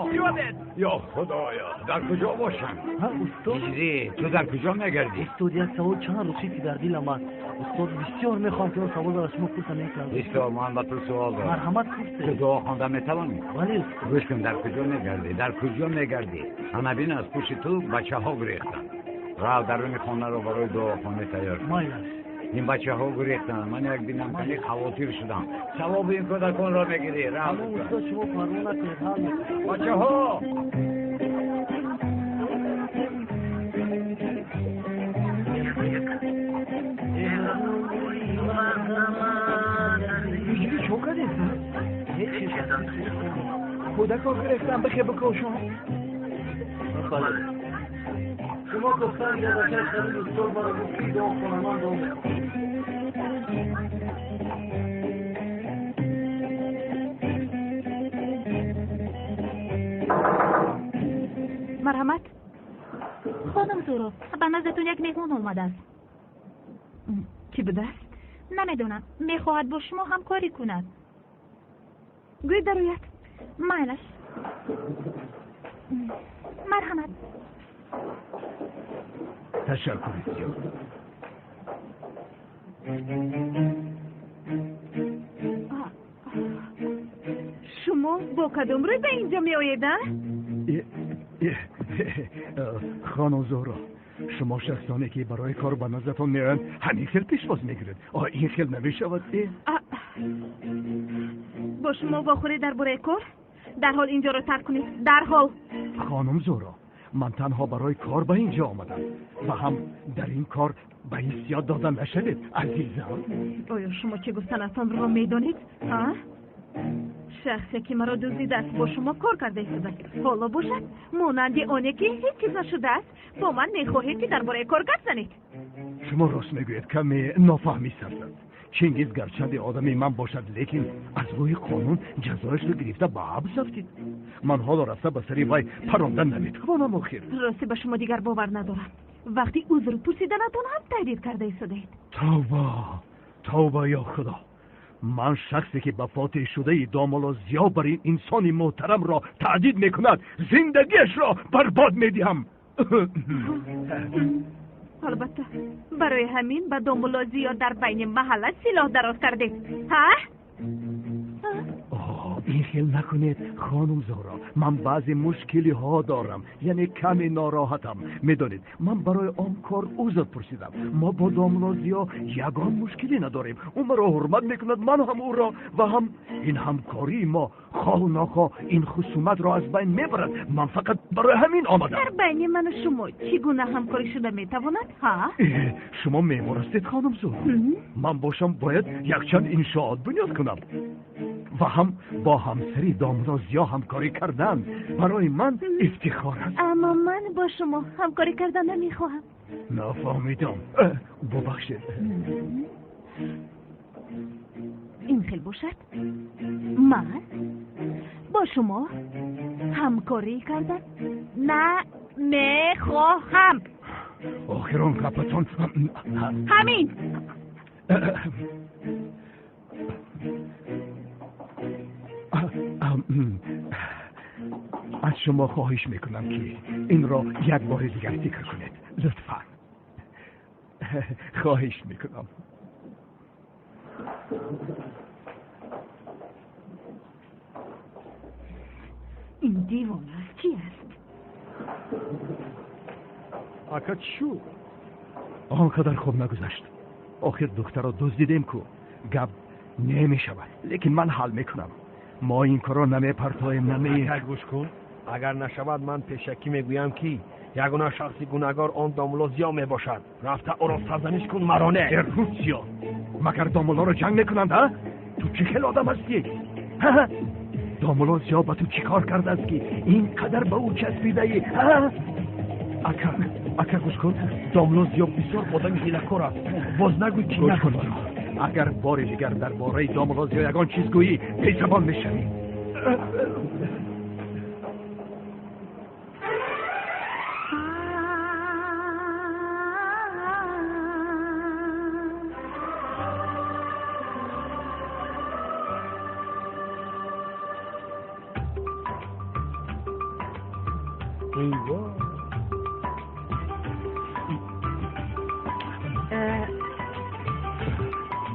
Ё Худоё, дар куҷо бошанд? Ҳиҷрӣ, ту дар куҷо мегардӣ? Устод, як савол чанд рӯз ки дар дилам аст. Устод, бисёр мехоҳам ки он саволро аз шумо пурсам. Исто, ман ба ту суол дорам. Марҳамат, пурсед. Ту дуо хонда метавонӣ? Бале, устод. Гӯш кун, дар куҷо мегардӣ? Дар куҷо мегардӣ? Ана бин, аз пушти ту бачаҳо гурехтанд. Рав даруни хонаро барои дуохонӣ тайёр кун. Майлаш. Ин бачаҳо гурехтанд. Ман як бинам кани хавотир шудам. Савоби ин кӯдаконро мегирӣ. Рав. Аммо устод, шумо парво накунед, ҳал мекунед. Бачаҳо! Ҳиҷрӣ чо кардед? Кӯдакҳо гурехтанд, бихе бикошон. Бале. Шумо гуфтанд, ки бачаи Халил устод маро гуфт ки дуо хонам, ман дуо мехонам. Марҳамат. Хонум Зуро, ба наздатон як меҳмон омадааст. Кӣ будааст? Намедонам. Мехоҳад бо шумо ҳамкорӣ кунад. Гӯй дарояд. Майлаш. Марҳамат. Ташаккури зиёд. Шумо бо кадом рӯй ба инҷо меоед, а? Хонум Зуҳро, шумо шахсоне ки барои кор ба наздатон меоянд, ҳамин хел пешвоз мегиред. О, ин хел намешавад. Бо шумо вохӯрӣ дар бораи кор? Дарҳол инҷоро тарк кунед. Дарҳол. Хонум Зуҳро, ман танҳо барои кор ба инҷо омадам ва ҳам дар ин кор ба ҳиссиёт дода нашавед, азизам. Оё шумо чӣ гуфтанатонро медонед? Ҳа? Шахсе ки маро дуздидааст, бо шумо кор карда истодааст. Ҳоло бошад, монанди оне ки ҳеҷ чиз нашудааст, бо ман мехоҳед ки дар бораи кор гап занед. Шумо рост мегӯед, каме нофаҳмӣ сар зад. Чингиз гарчанде одами ман бошад, лекин аз рӯи қонун ҷазояшро гирифта ба ҳабс афтид. Ман ҳоло рафта ба сари вай паронда наметавонам охир. Рости ба шумо дигар бовар надорам. Вақти узр пурсиданатон ҳам таҳдид карда истодаед. Тавба! Тавба ё Худо, ман шахсе ки ба фотеҳ шудаи домулло Зиё бар ин инсони муҳтарамро таҳдид мекунад, зиндагиашро барбод медиҳам. Албатта, барои ҳамин ба домулло Зиё дар байни маҳалла силоҳ дароз кардед, ҳа? Ин хел накунед, хонум Зуҳро. Ман баъзе мушкилиҳо дорам, яъне каме нороҳатам. Медонед, ман барои он кор узр пурсидам. Мо бо домулло Зиё ягон мушкилӣ надорем. Ӯ маро ҳурмат мекунад, ман ҳам ӯро, ва ҳам ин ҳамкории мо хоҳу нохоҳ ин хусуматро аз байн мебарад. Ман фақат барои ҳамин омадам. Дар байни ману шумо чӣ гуна ҳамкорӣ шуда метавонад, ҳа? Шумо меъмор ҳастед, хонум Зуҳро. Ман бошам бояд якчанд иншоот бунёд кунам ва ҳам бо ҳамсари домулло Зиё ҳамкорӣ кардан барои ман ифтихор аст. Аммо ман бо шумо ҳамкорӣ кардан намехоҳам. Нафаҳмидам, бубахшед. Ин хел бошад, ман бо шумо ҳамкорӣ кардан намехоҳам. Охирон гапатон ҳамин. Аз шумо хоҳиш мекунам, ки инро як бори дигар фикр кунед, лутфан. Хоҳиш мекунам. Ин девона аст, чӣ аст? Ака, чӣ шуд? Он қадар хуб нагузашт. Охир духтарро дуздидем ку, гап намешавад, лекин ман ҳал мекунам. Мо ин корро намепартоем, наме. Ака, гӯш кун, агар нашавад, ман пешакӣ мегӯям, ки ягона шахси гунаҳгор он домулло Зиё мебошад. Рафта ӯро сарзаниш кун, маро не. Рӯз Зиё, магар домуллоро ҷанг мекунанд, а? Ту чӣ хел одам ҳастӣ? Домулло Зиё ба ту чӣ кор кардааст, ки ин қадар ба ӯ часпидаӣ? Ака, ака, гӯш кун, домулло Зиё бисёр одами ҳилакор аст. Боз нагӯй, ки гӯш кун, агар бори дигар дар бораи домулло Зиё ягон чиз гӯӣ, бесабон мешавӣ.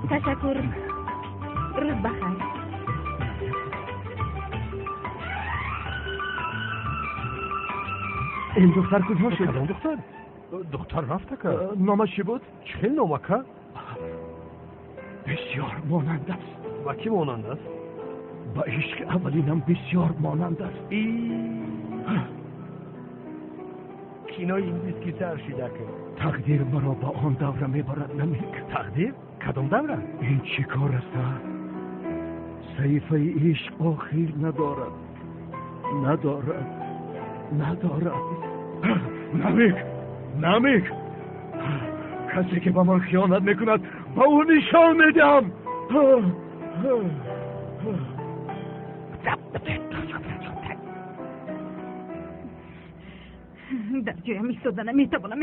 Ташаккур, рӯз бахайр. Ин духтар куҷо шуд? Кадом духтар? Духтар рафт, ака. Номаш чӣ буд? Чӣ хел ном, ака? Бисёр монанд аст. Ба кӣ монанд аст? Ба ишқи аввалинам бисёр монанд аст. Кинои инглиски сар шид, ака. Тақдир маро ба он давра мебарад, Намик. Тақдир? Кадом давра? Ин чӣ кор аст, а? Саҳифаи ишқ охир надорад, надорад, надорад. Намик, Намик, касе ки ба ман хиёнат мекунад, ба ӯ нишон медиҳам. Дар ҷоям истода наметавонам.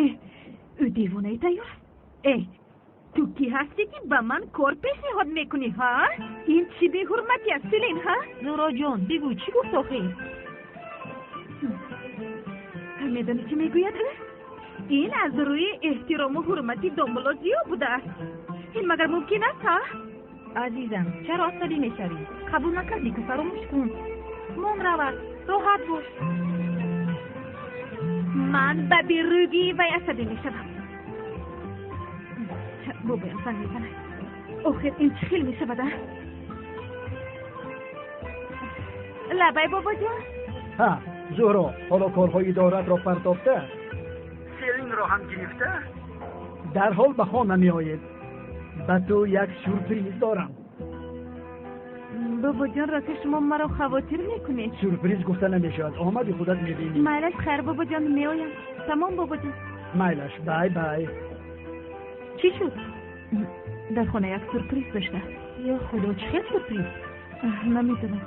Ӯ девонаи тайёр аст. Эй, ту кӣ ҳастӣ, ки ба ман кор пешниҳод мекунӣ, ҳа? Ин чӣ беҳурматӣ аст, Селин, ҳа? Зуҳроҷон, бигӯ, чӣ гуфт охир? Медонӣ, чӣ мегӯяд ӯ? Ин аз рӯи эҳтирому ҳурмати домулло Зиё будааст. Ин магар мумкин аст, ҳа? Азизам, чаро асабӣ мешавӣ? Қабул накардӣ ку, фаромӯш кун. Мон равад, роҳат бош. Ман ба берӯгии вай асабӣ мешавам. Бобоям занг мезанад. Охир ин чӣ хел мешавад, а? Лабай, бобоҷон. Ҳа, Зуҳро, ҳоло корҳои идоратро партофта, Селинро ҳам гирифта дарҳол ба хона меоед. Ба ту як сюрприз дорам. Бобоҷон, рости шумо маро хавотир мекунед. Сюрприз гуфта намешавад, омади худат мебинӣ. Майлаш, хайр, бобоҷон, меоям. Тамом, бобоҷон. Майлаш, бай бай. Чӣ шуд? Дар хона як сюрприз доштааст. Ё Худо, чӣ хел сюрприз? Намедонам,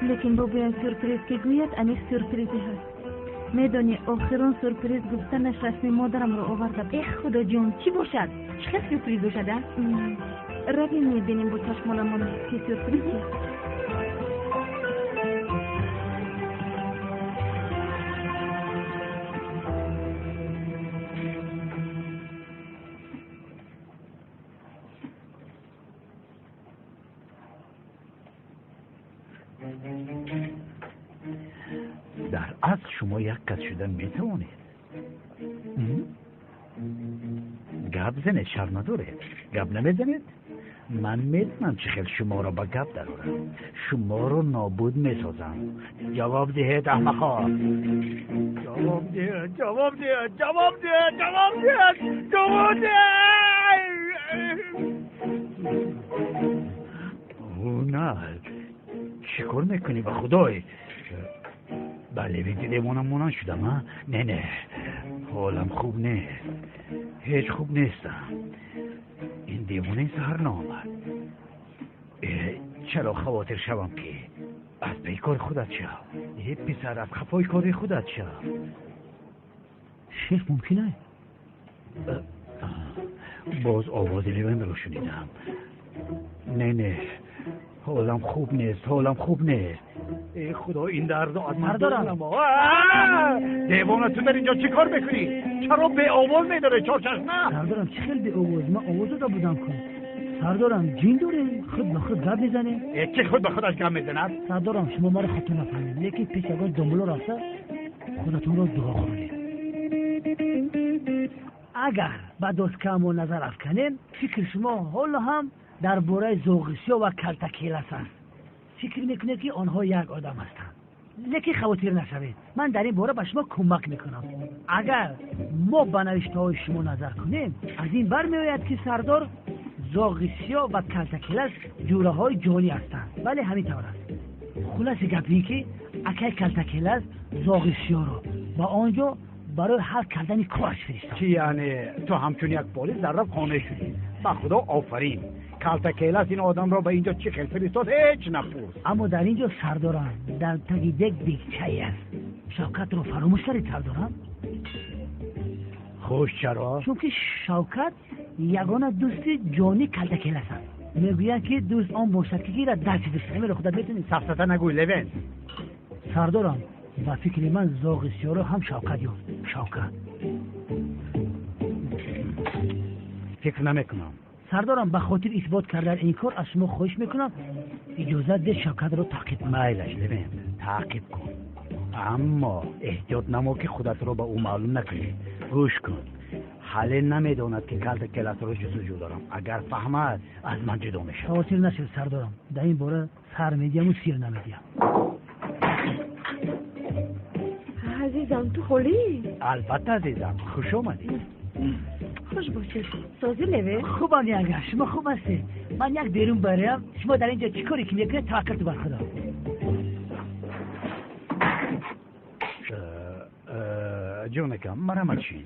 лекин бобоям сюрприз ки гӯяд, аниқ сюрпризе ҳаст. Медонӣ, охирон сюрприз гуфтанаш расми модарамро оварда буд. Эх, худоҷон, чӣ бошад? Чӣ хел сюрприз бошад, а? Равем мебинем бо чашмонамон, ки сюрприз чист. Дар асл шумо як кас шуда метавонед. Гап занед, шарм надоред. Гап намезанед? Ман медонам чӣ хел шуморо ба гап дарорам. Шуморо нобуд месозам. Ҷавоб диҳед, аҳмақҳо. Ҷавоб диҳед, ҷавоб диҳед, ҷавоб диҳед, ҷавоб диҳед, ҷавоб диҳед. На, чӣ кор мекунӣ ба худой? Ба Левинти девона монанд шудам, а? Не, не, ҳолам хуб нест. Ҳеҷ хуб нестам. Ин девонаи саҳар наомад. Чаро хавотир шавам, ки аз паи кори худат шав? Э, писар, аз хафои кори худат шав. Шеф, мумкин ай? Боз овози Левинро шунидам. Не, не, ҳолам хуб нест, ҳолам хуб нест. Э, худо, ин дардо аз ман Сардорам. Девона, ту дар инҷо чӣ кор мекунӣ? Чаро беовоз медорӣ, чорчашма? Сардорам, чӣ хел беовоз? Ман овоз дода будам ку. Сардорам, ҷин дорем, худ ба худ гап мезанем. Э, ки худ ба худаш гап мезанад? Сардорам, шумо маро хато нафаҳмед, лекин пеш ягон домуло рафта худатонро дуо хонед. Агар ба доскаамон назар афканем, фикри шумо ҳоло ҳам дар бораи зоғи сиёҳ ва калтакелас аст. Фикр мекунед, ки онҳо як одам ҳастанд. Лекин хавотир нашавед, ман дар ин бора ба шумо кӯмак мекунам. Агар мо ба навиштаҳои шумо назар кунем, аз ин бармеояд, ки сардор, зоғи сиёҳ ва калтакелас ҷураҳои ҷонӣ ҳастанд. Бале, ҳамин тавр аст. Хулоси гап ин ки акай калтакелас зоғи сиёҳро ба он ҷо барои ҳал кардани кораш фиристод. Чӣ, яъне ту ҳамчун як полис дар рафт қонеъ шудӣ? Ба худо офарин. Калтакелас ин одамро ба инҷо чӣ хел фиристод, ҳеҷ напурс. Аммо дар ин ҷо, сардорам, дар таги дек дегчае аст. Шавкатро фаромӯш кардед, сардорам? Хуш, чаро? Чунки Шавкат ягона дӯсти ҷонии калтакелас аст. Мегӯянд, ки дӯст он бошад, ки гирад дасти дӯст. Ҳаминро худат метонӣ. Сафсата нагӯй, Левен. Сардорам, ба фикри ман зоғи сиёҳро ҳам Шавкат ёфт. Шавкат. Фикр намекунам. Сардорам, ба хотир исбот кардан ин кор аз шумо хоҳиш мекунам, иҷозат деҳ Шавкатро таъқиб кунам. Майлаш, Левен, таъқиб кун, аммо эҳтиёт намо, ки худатро ба ӯ маълум накунӣ. Гӯш кун, ҳале намедонад, ки калтакеласро ҷустуҷӯ дорам. Агар фаҳмад, аз ман ҷудо мешавад. Хавотир нашавед, сардорам, дар ин бора сар медиҳаму сир намедиҳам. Азизам, ту холӣ? Албатта, азизам, хуш омадӣ. Хуш бошед. Созӣ, Леве? Хубам, янга, шумо хуб ҳастед? Ман як берун бароям, шумо дар ин ҷо чӣ коре ки мекунед, таваккалту бар худо. Ҷонакам, марҳамат, шин.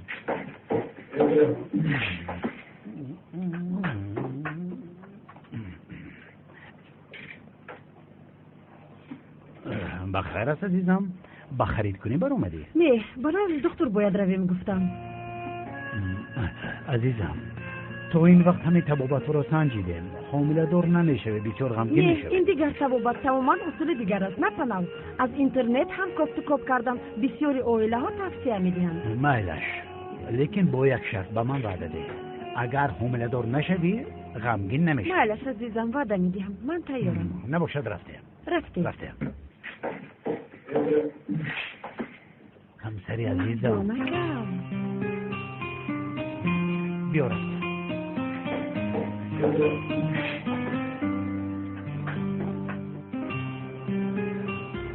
Ба хайр аст, азизам? Ба харидкунӣ баромадӣ? Не, ба назди духтур бояд равем, гуфтам. Азизам, то ин вақт ҳамин табобатҳоро санҷидем, ҳомиладор намешавӣ, бисёр ғамгин Не, мешавӣ. ин дигар табобат тамоман усули дигар аст, на палав. Аз интернет ҳам кофту коб кардам, бисёри оилаҳо тавсия медиҳанд. Майлаш, лекин бо як шарт: ба ман ваъда деҳ, агар ҳомиладор нашавӣ, ғамгин намешавӣ. Майлаш, азизам, ваъда медиҳам, ман тайёрам. Набошад, рафтем. Рафтем. Рафтем, ҳамсари азизам. Ҷонакам. Биё, рафтем.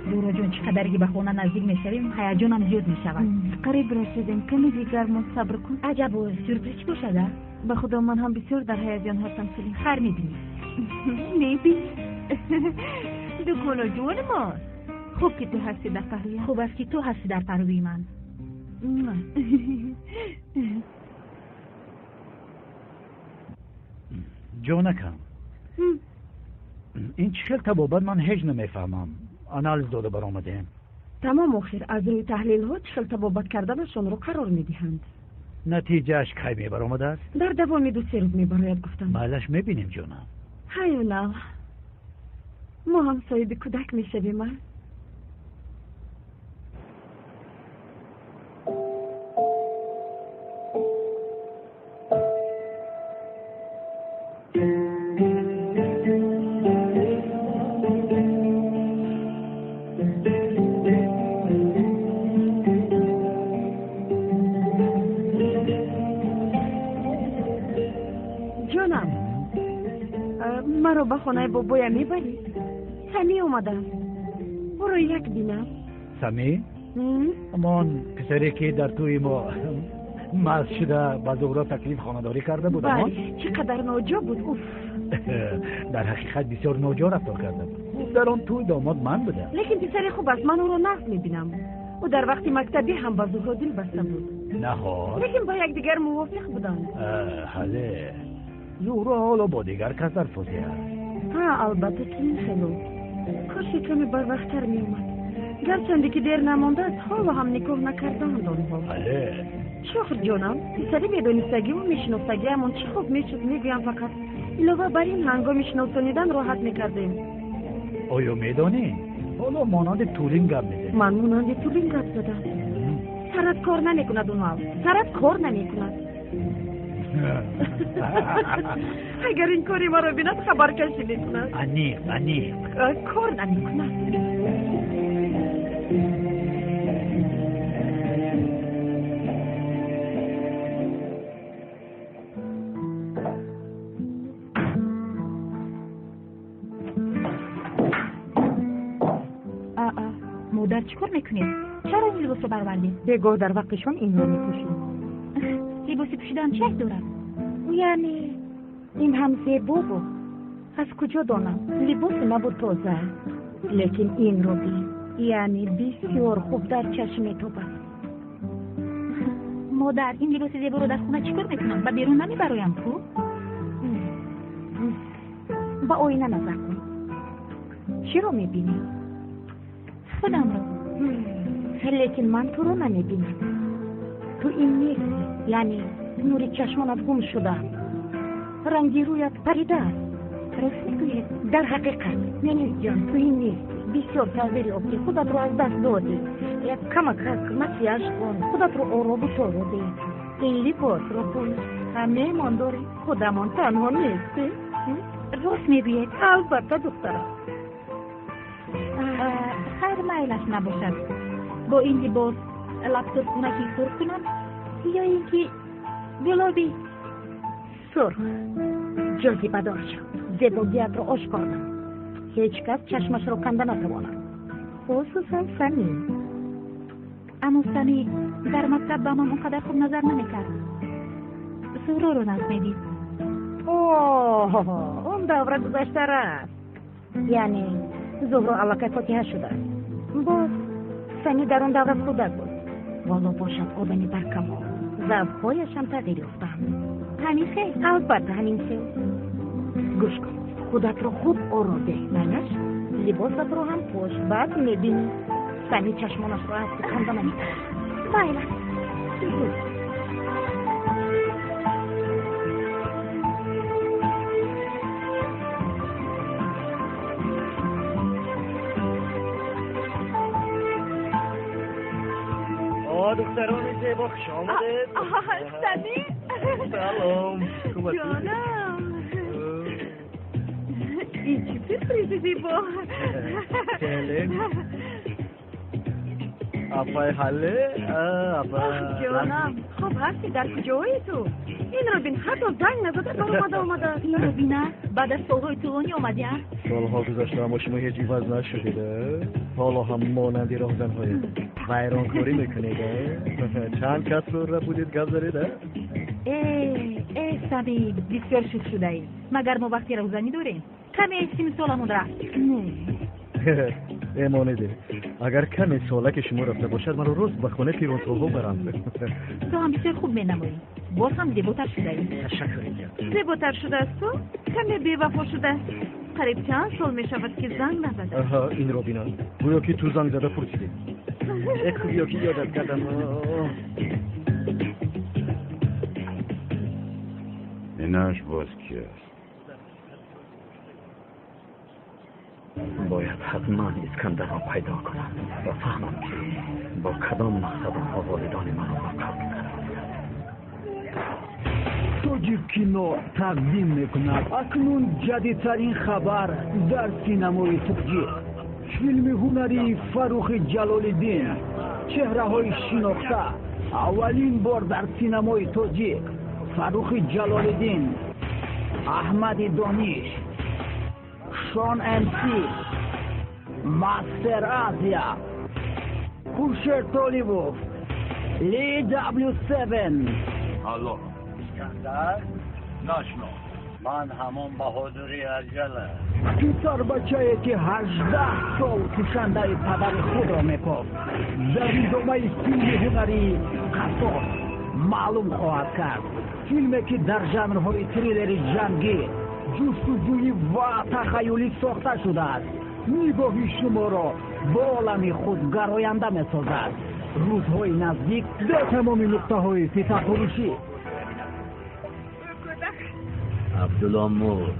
Зуҳроҷон, чӣ қадаре ки ба хона наздик мешавем, ҳаяҷонам зиёд мешавад. Қариб расидем, каме дигар мо сабр кун. Аҷаб, сюрприз чӣ бошад, а? Ба худо, ман ҳам бисёр дар ҳаяҷон ҳастам, Селин. Хайр, мебинӣ. Мебинӣ, дуконаҷони мо. Хуб, ки ту ҳастӣ дар паҳлӯям. Хуб аст, ки ту ҳастӣ дар паҳлӯи ман. Ҷонакам, ин чӣ хел табобат, ман ҳеҷ намефаҳмам. Анализ дода баромадем. Тамом охир аз рӯи таҳлилҳо чӣ хел табобат карданашонро қарор медиҳанд. Натиҷааш кай мебаромадааст? Дар давоми 2-3 рӯз мебарояд, гуфтанд. Майлаш, мебинем ҷонам. Ҳай, Унал, мо ҳам соҳиби кӯдак мешавем, а? Ҷонам, маро ба хонаи бобоям мебарӣ? Самӣ омадааст, ӯро як бинам. Самӣ? Ҳамон писаре, ки дар тӯи мо маст шуда ба Зуҳро таклиф хонадорӣ карда буд? Бале, чӣ қадар ноҷо буд, уф! Дар ҳақиқат бисёр ноҷо рафтор карда буд. Дар он тӯй домод ман будам. Лекин писари хуб аст, ман ӯро нағз мебинам. Ӯ дар вақти мактабӣ ҳам ба Зуҳро дил баста буд. Наход? Лекин ба якдигар мувофиқ буданд. Ҳале, Зуҳро ҳоло бо дигар кас дар фотиҳа аст. Ҳа, албатта, чунин хело. Коши каме барвақттар меомад. Гарчанде ки дер намондааст, ҳоло ҳам никоҳ накардаанд онҳо. Ҳале. Чӣ охир, ҷонам, писари медонистагиву мешинофтагиамон чӣ хуб мешуд, мегӯям фақат. Илова бар ин, ҳангоми шиносонидан роҳат мекардем. Оё медонӣ, ҳоло монанди Тулин гап мезанӣ. Ман монанди Тулин гап задам? Сарат кор намекунад, Унал, сарат кор намекунад. Агар ин кори маро бинад, хабаркашӣ мекунад. Аниқ, аниқ. Кор намекунад. Модар, чӣ кор мекунед? Чаро ин либосро баровардед? Бегоҳ дар вақти шом инро мепӯшем. Либоси пӯшидан чӣ айб дорад? Яъне ин ҳам зебо буд. Аз куҷо донам, либоси наву тоза, лекин инро бин, яъне бисёр хуб дар чашм метобад. Модар, ин либоси зеборо дар хона чӣ кор мекунам? Ба берун намебароям ку? Ба оина назар кун, чиро мебинӣ? Худамро. Лекин ман туро намебинам. Ту ин нестӣ, яъне нури чашмонат гум шудаанд, ранги рӯят паридааст. Рост мегӯед? Дар ҳақиқат, Мелисҷон, ту ин нестӣ. Бисёр тағйир ёфтӣ, худатро аз даст додӣ. Як камакак макияж кун, худатро оробу торо деҳ. Ин либосро пӯш. Меҳмон дорӣ, худамон танҳо нестем. Рост мегӯед? Албатта, духтарам. Хайр, майлаш набошад. Бо ин либос лабсурхунаки сурх кунам ё ин ки гулобӣ? Сурх ҷозибадор шав, зебогиятро ошкор нам. Ҳеҷ кас чашмашро канда натавонад, хусусан Самӣ. Аммо Самӣ дар мактаб ба ман он қадар хуб назар намекард. Зуҳроро нағз медид. Оҳ, он давра гузашта рафт. Яъне Зуҳро аллакай фотиҳа шудааст. Боз Самӣ дар он давра кӯдак буд. Воло бошад одами баркамол, завқҳояшам тағйир ёфтаанд. Ҳамин хел? Албатта, ҳамин хел. Гӯш кун, худатро хуб оро деҳ, майлаш? Либосатро ҳам пӯш, баъд мебинӣ, Самӣ чашмонашро аз ту канда наметавонад. Майлаш. Духтарони зебо, хуш омадед. Самӣ! Салом. Ҷонам, ин чӣ сюрпризи зебо! Апай, ҳале, апа. Ҷонам, хуб ҳастӣ? Дар куҷои ту? Инро бин, ҳатто занг назада баромада омадааст. Инро бина, баъд аз солҳои тӯлонӣ омадӣ, а? Солҳо гузашта, аммо шумо ҳеҷ иваз нашудед. Ҳоло ҳам монанди роҳзанҳоед, вайронкорӣ мекунед. Чанд касро рабудед, гап задед? Э, э, Самӣ, бисёр шӯх шудаӣ. Магар мо вақти роҳзанӣ дорем? Каме сину соламон рафт. Эмонеде, агар каме солаки шумо рафта бошад, маро рост ба хонаи пиронсолҳо баранд. Ту ҳам бисёр хуб менамоӣ, боз ҳам зеботар шудаӣ. Ташаккур. Зеботар шудаасту каме бевафо шудааст. Қариб чанд сол мешавад, ки занг назада. Инро бинам, гӯё ки ту занг зада пурсидӣ. Хуб, ки ёдат кардам. Инаш боз ки аст? Бояд ҳатман Искандарро пайдо кунам ва фаҳмам, ки бо кадом мақсад онҳо волидони маро ба қатл расониданд. Тоҷик кино тақдим мекунад акнун ҷадидтарин хабар дар синамои тоҷик, филми ҳунарии Фаррухи Ҷалолиддин, чеҳраҳои шинохта, аввалин бор дар синамои тоҷик. Фаррухи Ҷалолиддин, Аҳмади Дониш, Шон МС, Мастер Азия, Хуршед Толибов, Ли W7. Алло, Искандар, нашно, ман ҳамон баҳодури аҷала. Писарбачае, ки 18 сол кушандаи падари худро мекофт, дар идомаи филми ҳунарии «Қассос» маълум хоҳад кард. Филме, ки дар жанрҳои триллери ҷангӣ, ҷустуҷӯӣ ва тахаюлӣ сохта шудааст, нигоҳи шуморо бо олами худ гароянда месозад. Рӯзҳои наздик дар тамоми нуқтаҳои фитафурӯшӣ. Абдулло мурд,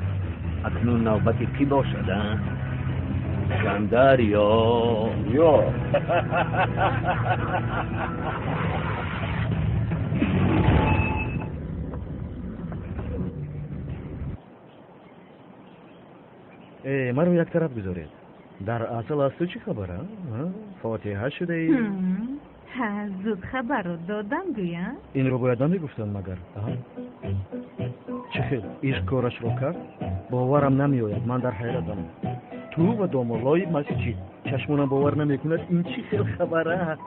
акнун навбати кӣ бошад, а? Искандар ё Э, маро як тараф гузоред. Дар асл аз ту чӣ хабар, а? Фотиҳа шудаӣ? Ҳа, зуд хабарро додам гӯя. Инро бояд намегуфтам магар? Чӣ хел ишқ корашро кард? Боварам намеояд, ман дар ҳайратам. Ту ва домоллои масҷид. Чашмонам бовар намекунад, ин чӣ хел хабара?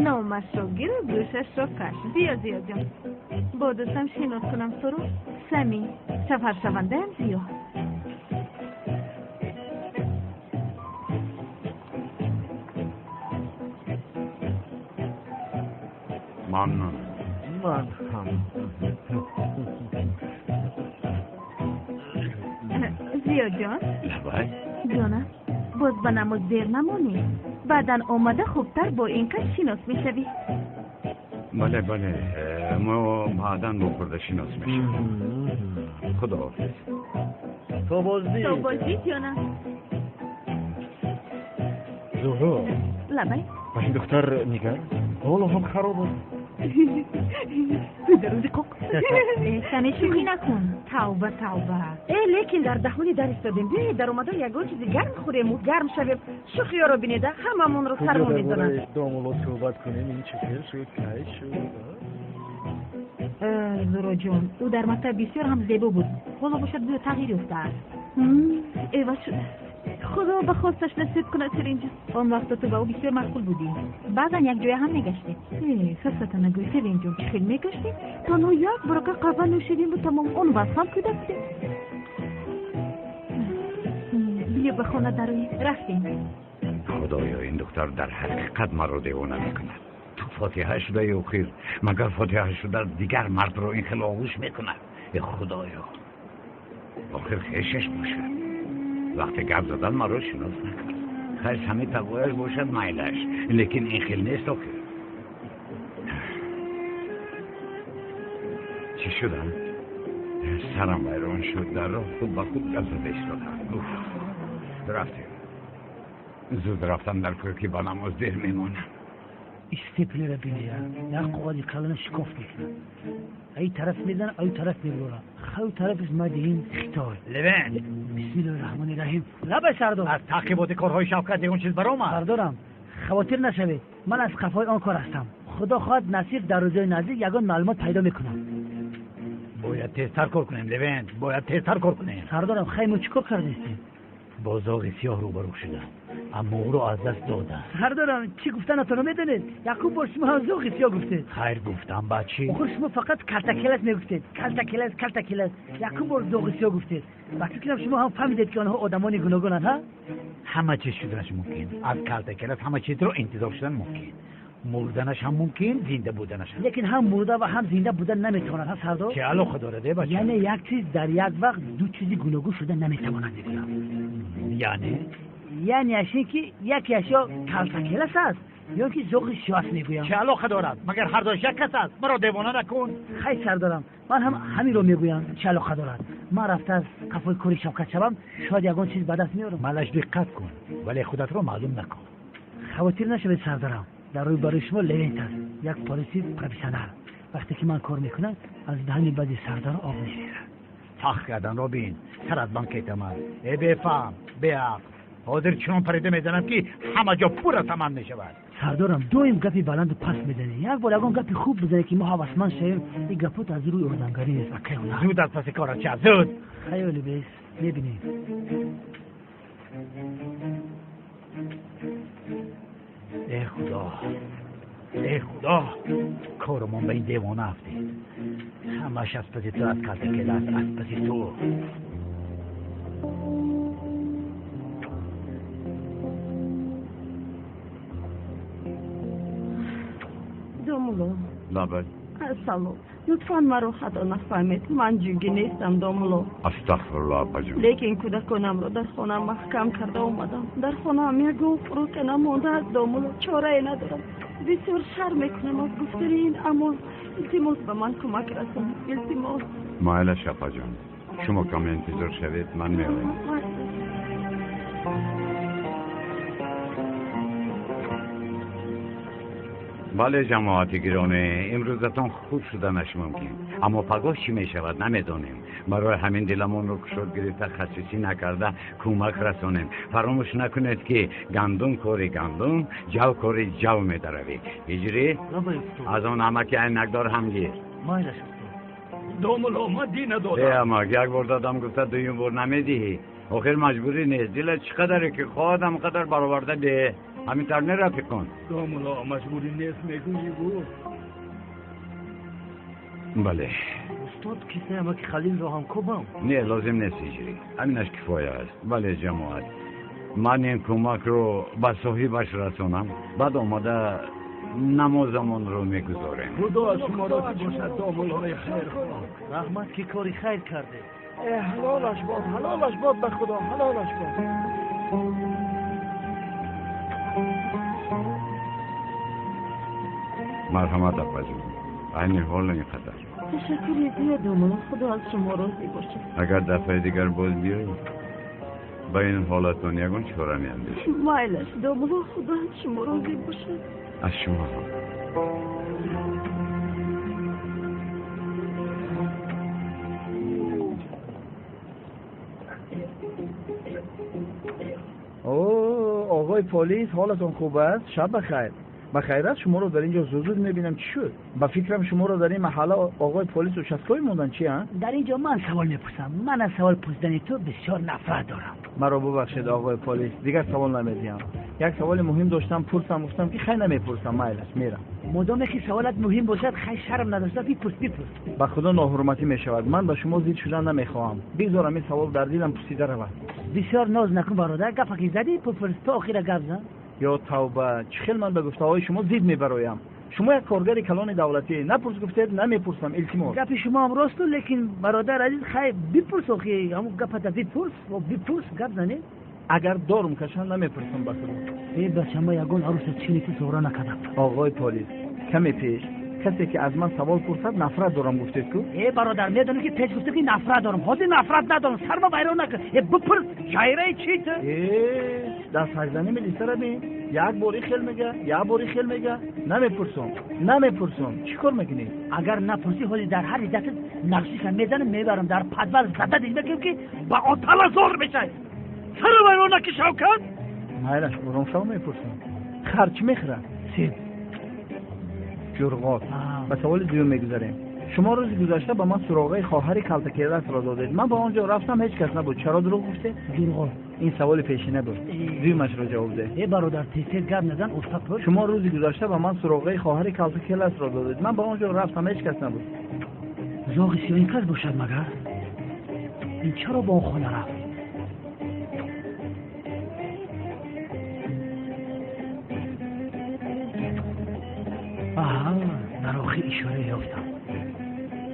Номашро гиру гӯшашро каш. Биё, Зиёҷон, бо дӯстам шинос кунам туро. Сами, сафаршавандаам Зиё. Мамнун. Ман ҳам. Зиёҷон. Лабай. Ҷонам, боз ба намоз дер намонӣ. Баъдан омада хубтар бо ин кас шинос мешавӣ. Бале, бале, мо баъдан бо хурда шинос мешавем. Худоҳофиз. То боздид. То боздид, ҷонам. Зуҳро. Лабай. Ба ин духтар нигар, ҳоло ҳам хароб аст. Дарузи қоқ. Сане, шӯхӣ накун. Тавба, тавба. Э, лекин дар даҳони дар истодем. Биёед, даромада ягон чизи гарм хӯрему гарм шавем. Шӯхиёро бинеда, ҳамамонро сармо мезанад. Домулло суҳбат кунем, ин чӣ хел шуд, кай шуд? Зуроҷон, ӯ дар мактаб бисёр ҳам зебо буд, ҳоло бошад гӯё тағйир ёфтааст. Эваз шудааст. Худо ба хосташ насиб кунад, Ширинҷон. Он вақто ту ба ӯ бисёр маъқул будӣ, баъзан якҷоя ҳам мегаштед. Сасата нагӯй, Севинҷон, чӣ хел мегаштем? Танҳо як барака қаҳва нӯшидиму тамом. Он вақт ҳам кӯдак будем. Биё, ба хона дароем. Рафтем. Худоё, ин духтар дар ҳақиқат маро девона мекунад. Ту фотиҳа шудаи охир, магар фотиҳа шуда дигар мардро ин хел оғӯш мекунад? Э худоё, охир хешаш бошад. Вақте гап задан маро шинос накард. Хайр, ҳамин тағояш бошад, майлаш, лекин ин хел нест охир. Чӣ шудам? Сарам вайрон шуд, дар роҳ худ ба худ гап зада истодам. Рафтем. Зуд рафтам дар кӯр, ки ба намоз дер мемонам. Истеплера бинея, як қоғази калона шикоф мекунад, ай тараф мезана, ай тараф мебурад, хав тарафаш мадин Хитой. Левент. Бисмиллоҳи раҳмони раҳим. Лабай, сардор. Аз таъқиботи корҳои Шавкат ягон чиз баромад? Сардорам, хавотир нашавед, ман аз қафои он кор ҳастам. Худо хоҳад, насиб дар рӯзои наздик ягон маълумот пайдо мекунам. Бояд тезтар кор кунем, Левент, бояд тезтар кор кунем. Сардорам, хай мо чӣ кор кардистем? Бо зоғи сиёҳ рӯбарӯ шудам, аммо ӯро аз даст додам. Сардорам, чӣ гуфтанатонро медонед? Якум бор шумо ҳам зоғи сиёҳ гуфтед. Хайр, гуфтам, баъд чӣ? Охир шумо фақат калтакелас мегуфтед, калтакелас, калтакелас. Якум бор зоғи сиёҳ гуфтед. Ба фикрам, шумо ҳам фаҳмидед, ки онҳо одамони гуногунанд, ҳа? Ҳама чиз шуданаш мумкин. Аз калтакелас ҳама чизро интизор шудан мумкин. Мурданаш ҳам мумкин, зинда буданаш ҳам. Лекин ҳам мурда ва ҳам зинда будан наметавонад, ҳа сардор? Чӣ алоқа дорад, э бача? Яъне як чиз дар як вақт ду чизи гуногун шуда наметавонад, мегӯям. Яъне? Яъне аш ин ки якеаш ё калтакелас аст, ё ки зоғи сиёҳ аст, мегӯям. Чӣ алоқа дорад? Магар ҳар дуяш як кас аст? Маро девона накун. Хай сардорам, ман ҳам ҳаминро мегӯям. Чӣ алоқа дорад? Ман рафта аз қафои кори Шавкат шавам, шояд ягон чиз ба даст меорам. Малаш диққат кун, вале худатро маълум накун. Хавотир нашавед сардарам, дар рӯи барои шумо Левент аст, як полиси профессионал. Вақте ки ман кор мекунам, аз даҳани баъди сардаро об мерезад. Фахр карданро бин, сар аз бан кетамад. Э бефаҳм, беақл, ҳозир чунон парида мезанам, ки ҳама ҷо пурра саман мешавад. Сардорам, доим гапи баланду паст мезанӣ. Як бор ягон гапи хуб бизанӣ, ки мо ҳавасманд шавем. Ин гапот аз рӯи одамгарӣ нест, акай она. Зуд аз паси корат ша, зуд! Хаёли бес, мебинем. Э худо, э худо, корамон ба ин девона афтид. Ҳамаш аз паси ту, аз калтакелас, аз паси ту. Домулло. Лаббай. Салом. Лутфан маро хато нафаҳмед. Ман ҷугӣ нестам, домулло. Астағфируллоҳ, апаҷон. Лекин кӯдаконамро дар хона маҳкам карда омадам. Дар хонаам ягон хӯрока намондааст, домулло. Чорае надорам. Бисёр шарм мекунам аз гуфтани ин, аммо илтимос, ба ман кӯмак расон. Илтимос. Майлаш, апаҷон. Шумо каме интизор шавед, ман меоям. Бале, ҷамоати гиромӣ, имрӯзатон хуб шуданаш мумкин, аммо пагоҳ чӣ мешавад намедонем. Барои ҳамин диламонро кушод гирифта, хасисӣ накарда кӯмак расонем. Фаромӯш накунед, ки гандум кори гандум, ҷав кори ҷав медаравӣ. Ҳиҷрӣ, аз он амаки айнакдор ҳам гир. Майлаш, устод. Домулло, ман дина додам. Э амак, як бор додам гуфта дуюм бор намедиҳӣ. Охир маҷбурӣ нест. Дилат чӣ қадаре ки хоҳад, ҳам қадар бароварда деҳ. Ҳамин тавр не, рафиқон? Домулло, маҷбурӣ нест мегӯӣ гу? Бале. Устод, кисаи амаки Халилро ҳам кобам? Не, лозим нест, ҳиҷрӣ. Ҳаминаш кифоя аст. Бале, ҷамоат, ман ин кӯмакро ба соҳибаш расонам, баъд омада намозамонро мегузорем. Худо аз шумо розӣ бошад, домуллои хайрхоҳ. Раҳмат, ки кори хайр кардед. Э ҳалолаш бод, ҳалолаш бод, ба худо ҳалолаш бод. Марҳамат, апаҷон, айни ҳол ин қадар. Ташаккури зиёд, домулло. Худо аз шумо розӣ бошад. Агар дафъаи дигар боз биёед, ба ин ҳолатон ягон чора меандешем. Майлаш, домулло, худо аз шумо розӣ бошад. Аз шумо ҳам. О, оғои полис, ҳолатон хуб аст? Шаб бахайр. Ба хайр аст, шуморо дар ин ҷо зуд зуд мебинам. Чӣ шуд? Ба фикрам, шуморо дар ин маҳалла оғои полис участковый монданд, чи а? Дар ин ҷо ман савол мепурсам. Ман аз савол пурсидани ту бисёр нафрат дорам. Маро бубахшед, оғои полис, дигар савол намедиҳам. Як саволи муҳим доштам, пурсам, гуфтам ки хай, намепурсам, майлаш, мерам. Модоме ки саволат муҳим бошад, хай, шарм надошта бипурс, бипурс. Ба худо, ноҳурматӣ мешавад. Ман ба шумо зид шудан намехоҳам. Бигзорам ин савол дар дилам пусида равад. Бисёр ноз накун, бародар. Гапа ки задӣ, бипурс, то охира гап зан. Ё тавба, чӣ хел ман ба гуфтаҳои шумо зид мебароям? Шумо як коргари калони давлатӣ. Напурс гуфтед, намепурсам, илтимос. Гапи шумо ҳам росту, лекин бародар азиз, хай, бипурс, охи ҳамун гапата бипурс, бипурс, гап занед. Агар дорум кашанд, намепурсам, ба худо. Э бача, ма ягон аруса чини ту зора накардам. Оғои полис, каме пеш касе ки аз ман савол пурсад, нафрат дорам гуфтед ку? Э бародар, медонӣ ки пеш гуфтем ки нафрат дорам, ҳозир нафрат надорам. Сарма вайрон накун. Э бипурс, ҷайраи чи ту? Э дастҳакзанӣ милисара бин. Як бори хел мега, як бори хел мега. Намепурсам, намепурсам. Чӣ кор мекунӣ? Агар напурсӣ, ҳозир дар ҳар дастат нақшиша мезанам, мебарам дар подвал зада дид мекунем, ки ба отала зор мешавӣ. Сара вайрон накӣ, Шавкат. Майлаш, ором шав, мепурсам. Хар чӣ мехӯрад? Себ. Ҷурғот. Ба саволи дуюм мегузарем. Шумо рӯзи гузашта ба ман суроғаи хоҳари калтакеласро додед. Ман ба он ҷо рафтам, ҳеҷ кас набуд. Чаро дурӯғ гуфтед? Ҷурғот. Ин саволи пешина буд, дуюмашро ҷавоб деҳ. Э бародар, тез-тез гап назан, уста пурс. Шумо рӯзи гузашта ба ман суроғаи хоҳари калтакеласро додед. Ман ба он ҷо рафтам, ҳеҷ кас набуд. Зоғи сиёҳ ин кас бошад магар? Ин чаро ба он хона рафт? охир ишора ёфтам.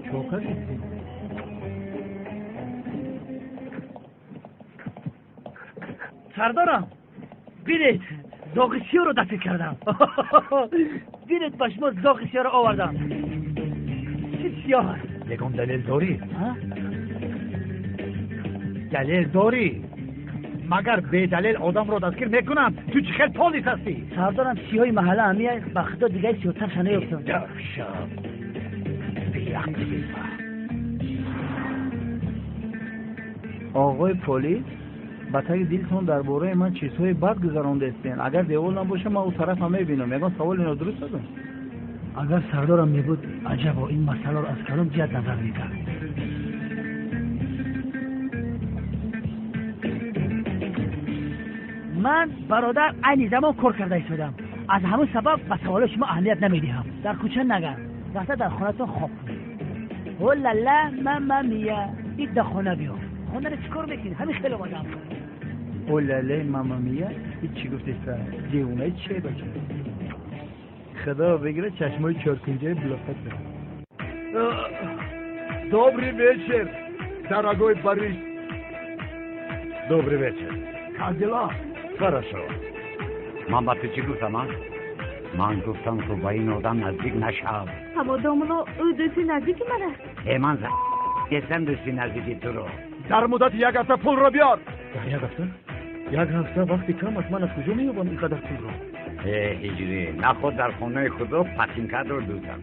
Чо кардӣ? Сардорам, бинед, зоғи сиёҳро дафн кардам. Бинед, ба шумо зоғи сиёҳро овардам. Чӣ сиёҳ аст? Ягон далел дорӣ? Далел дорӣ? Магар бедалел одамро дастгир мекунанд? Ту чӣ хел полис ҳастӣ? Сардорам, сиёҳи маҳалла ҳамия, ба худо дигари сиёҳтарша наёфтам. Даҳшат, беақли. Оғои полис, ба таги дилтон дар бораи ман чизҳои бад гузарондаистен. Агар девол набошам, ман ӯ тарафа мебинам. Ягон саволи нодуруст додам? Агар сардорам мебуд, аҷабо, ин масъаларо аз кадом ҷиҳат назар мекард? Ман, бародар, айни замон кор карда истодам. Аз ҳамон сабаб ба саволои шумо аҳамият намедиҳам. Дар кӯча нагард, рафта дар хонатон хоб кунед. О-ла-ла, мама мия, ид да хона биё. Хонаро чӣ кор мекунӣ? Ҳамин хел омадам. О-ла-ла, мама мия, ид чӣ гуфтеста? Девонаи че бача? Худо бигирад чашмои чоркунҷаи булоқат. Добрый вечер, дорогой Борис. Добрый вечер. Как дела? Хорошо. Ман ба ту чӣ гуфтам, а? Ман гуфтам, ки ба ин одам наздик нашав. Аммо домуло, ӯ дӯсти наздики ман аст. Э, ман нестам дӯсти наздики туро. Дар муддати як ҳафта пулро биёр. Дар як ҳафта? Як ҳафта вақти кам аст. Ман аз куҷо меёбам ин қадар пулро? Э, ҳиҷрӣ, наход дар хонаи худо патинкатро дӯзам.